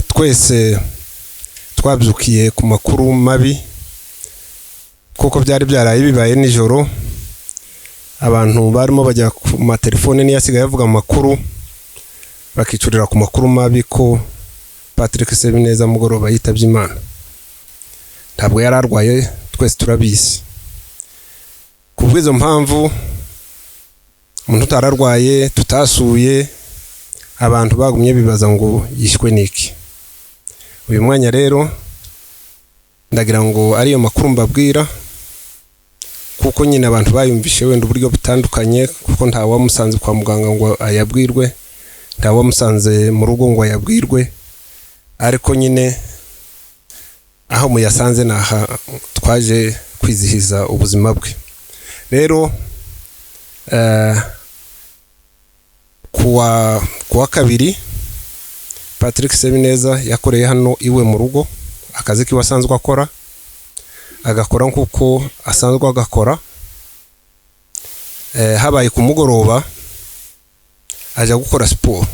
twese twabyukiye ku makuru mabi kuko byari byaraye bibaye nijoro. Abantu barimo bajya ku matelefone niyasigaye avuga amakuru, bakicurira ku makuru mabi ko Patrick Sebineza mugoroba yitabye Imana. Ntabwo yari arwaye, twese turabizi. Kubw'izo mpamvu umuntu utararwaye tutasuye, abantu bagumye bibaza ngo yishwe niki. Uyu mwanya rero ndagira ngo ariyo makuru mbabwira, kuko nyine abantu bayumvishe wenda uburyo butandukanye, kuko nta wamusanze kwa muganga ngo ayabwirwe, nta wamusanze mu rugo ngo ayabwirwe, ariko nyine aho muyasanze naha twaje kwizihiza ubuzima bwe. Rero kuwa kabiri Patrick Sebineza yakoreye hano iwe mu rugo akazi kiwe asanzwe akora, agakora nkuko asanzwe agakora. Habaye ku mugoroba Ajya gukora siporo,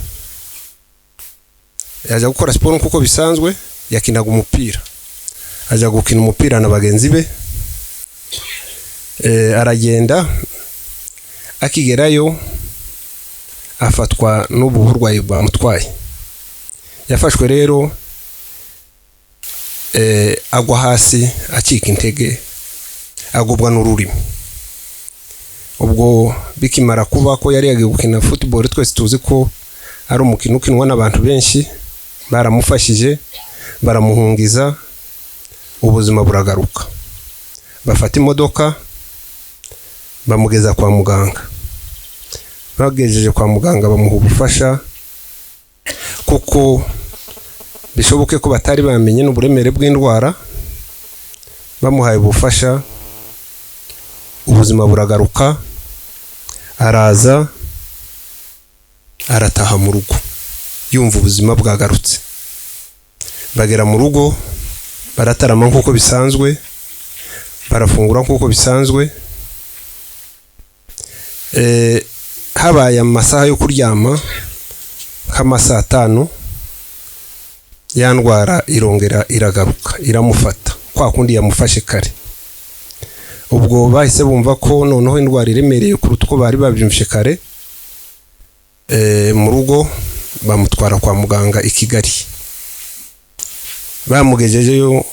yajya gukora siporo nk'uko bisanzwe, yakinaga umupira, ajya gukina umupira na bagenzi be. Aragenda, akigerayo afatwa n'ubu burwayi bamutwaye. Yafashwe rero, agwa hasi, acika intege, agubwa n'ururimi. Ubwo bikimara kuba ko yari yagiye gukina football, twese tuzi ko ari umukino ukinwa n'abantu benshi, baramufashije, baramuhungiza, ubuzima buragaruka. Bafata imodoka, bamugeza kwa muganga. Bagejeje kwa muganga, bamuha ubufasha, kuko bishoboke ko batari bamenye n'uburemere bw'indwara. Bamuhaye ubufasha, ubuzima buragaruka, araza arataha mu rugo, yumva ubuzima bwagarutse. Bagera mu rugo, baratarama nk'uko bisanzwe, barafungura nk'uko bisanzwe. Habaye amasaha yo kuryama nk'amasaa 5, ya ndwara irongera iragaruka, iramufata kwa kundi yamufashe kare. Ubwo bahise bumva ko noneho indwara iremereye kuruta uko bari babyumvishe kare. Mu rugo bamutwara kwa muganga i Kigali. Bamugejejeyo,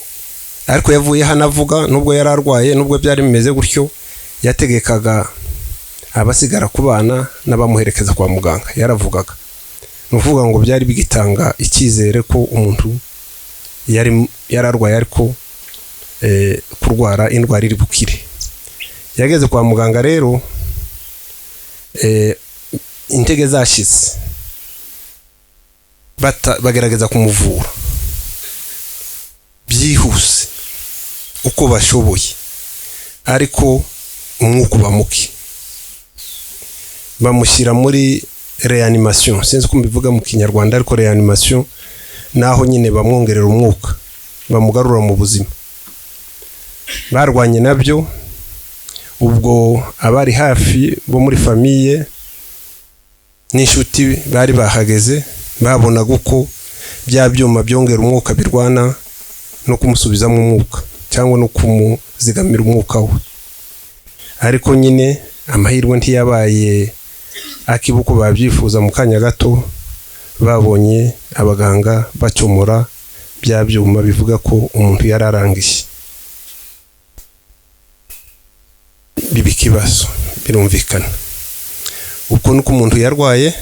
ariko yavuye hano avuga, nubwo yari arwaye, nubwo byari bimeze gutyo, yategekaga abasigara ku bana n'abamuherekeza kwa muganga, yaravugaga. Ni ukuvuga ngo byari bigitanga icyizere ko umuntu yari yararwaye, ariko kurwara indwara iri bukire. Yageze kwa muganga rero, intege zashize, bagerageza kumuvura byihuse uko bashoboye, ariko umwuka uba muke. Bamushyira muri réanimation, sinzi uko mbivuga mu Kinyarwanda, ariko réanimation naho nyine bamwongerera umwuka, bamugarura mu buzima. Barwanye nabyo. Ubwo abari hafi bo muri famille n'inshuti bari bahageze, babonaga uko bya byuma byongera umwuka birwana no kumusubizamo umwuka cyangwa no kumuzigamira umwuka we, ariko nyine amahirwe ntiyabaye akiba uko babyifuza. Mu kanya gato babonye abaganga bacomora bya byuma, bivuga ko umuntu yari arangije. Biba ikibazo, birumvikana. Ubwo nuko umuntu yarwaye.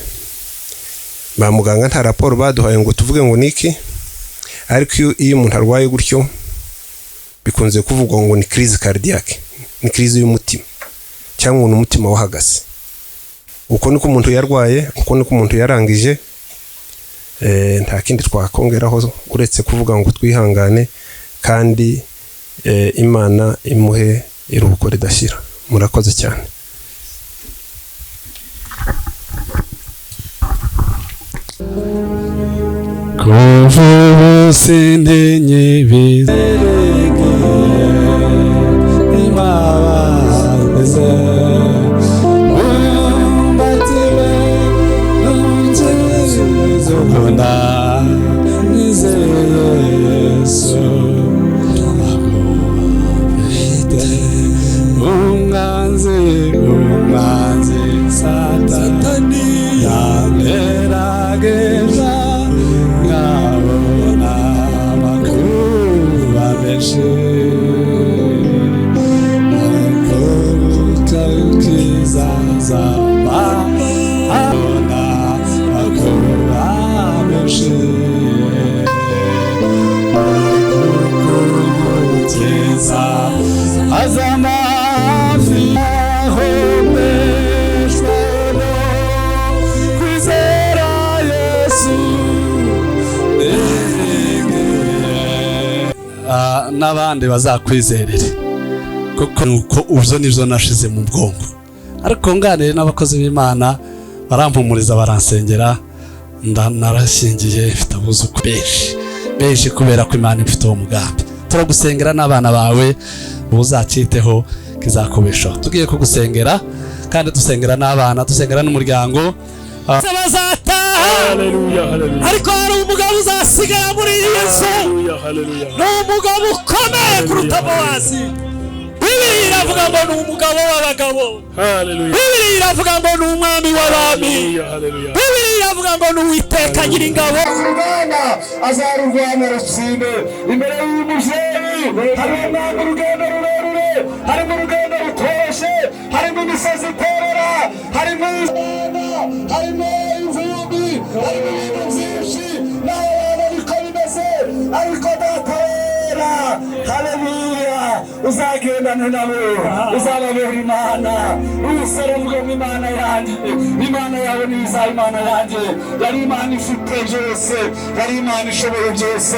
Ba muganga nta raporo baduhaye ngo tuvuge ngo niki, ariko iyo umuntu arwaye gutyo, bikunze kuvugwa ngo ni crise cardiaque, ni crise y'umutima, cyangwa ngo ni umutima wahagaze. Uko niko umuntu yarwaye, uko niko umuntu yarangije. Nta kindi twakongeraho uretse kuvuga ngo twihangane, kandi Imana imuhe iruhuko ridashira. Murakoze cyane. Kuva ubu sintinye ibizerege imbabazi, bumbatiwe n'umukiza ukunda, nizeye Yesu. Ntabwo mfite umwanzi, umwanzi Satani yangerageza, nkabona amakuba menshi, ariko kizazaba abona amakuba menshi, ariko umukiza azama hafi, ahomeshwe no kwizera Yesu. N'abandi bazakwizerere, kuko nuko ubyo nibyo nashize mu bwonko. Ariko nganire n'abakozi b'Imana, barampumuriza, baransengera, narashyingiye, mfite abuzukuru benshi benshi, kubera ko Imana ifite uwo mugambi. Turagusengera n'abana bawe, uzacyiteho, kizakubeshaho. Tugiye kugusengera, kandi dusengera n'abana, dusengera n'umuryango. Bazataha, ariko hari umugabo uzasigara muri iyi nzu. Ni umugabo ukomeye kuruta Bowazi. Bibiliya iravuga ngo ni umugabo w'abagabo. Bibiliya iravuga ngo ni umwami w'abami. Bibiliya iravuga ngo ni Uwiteka Nyiringabo. Urugamba azarurwana rutsinde. Imbere y'umubyeyi harimo umwami, urugendo rurerure, harimo urugendo rutoroshye, harimo imisozi iterera, harimo ishyamba, harimo ivumbi, harimo ibintu byinshi. Nawe waba niko bimeze, ariko Data wera, haleluya, uzagendana nabo, uzababera Imana. Umusore ngo Imana yanjye, Imana yawe niza, Imana yanjye yari Imana ifite byose, yari Imana ishoboye byose.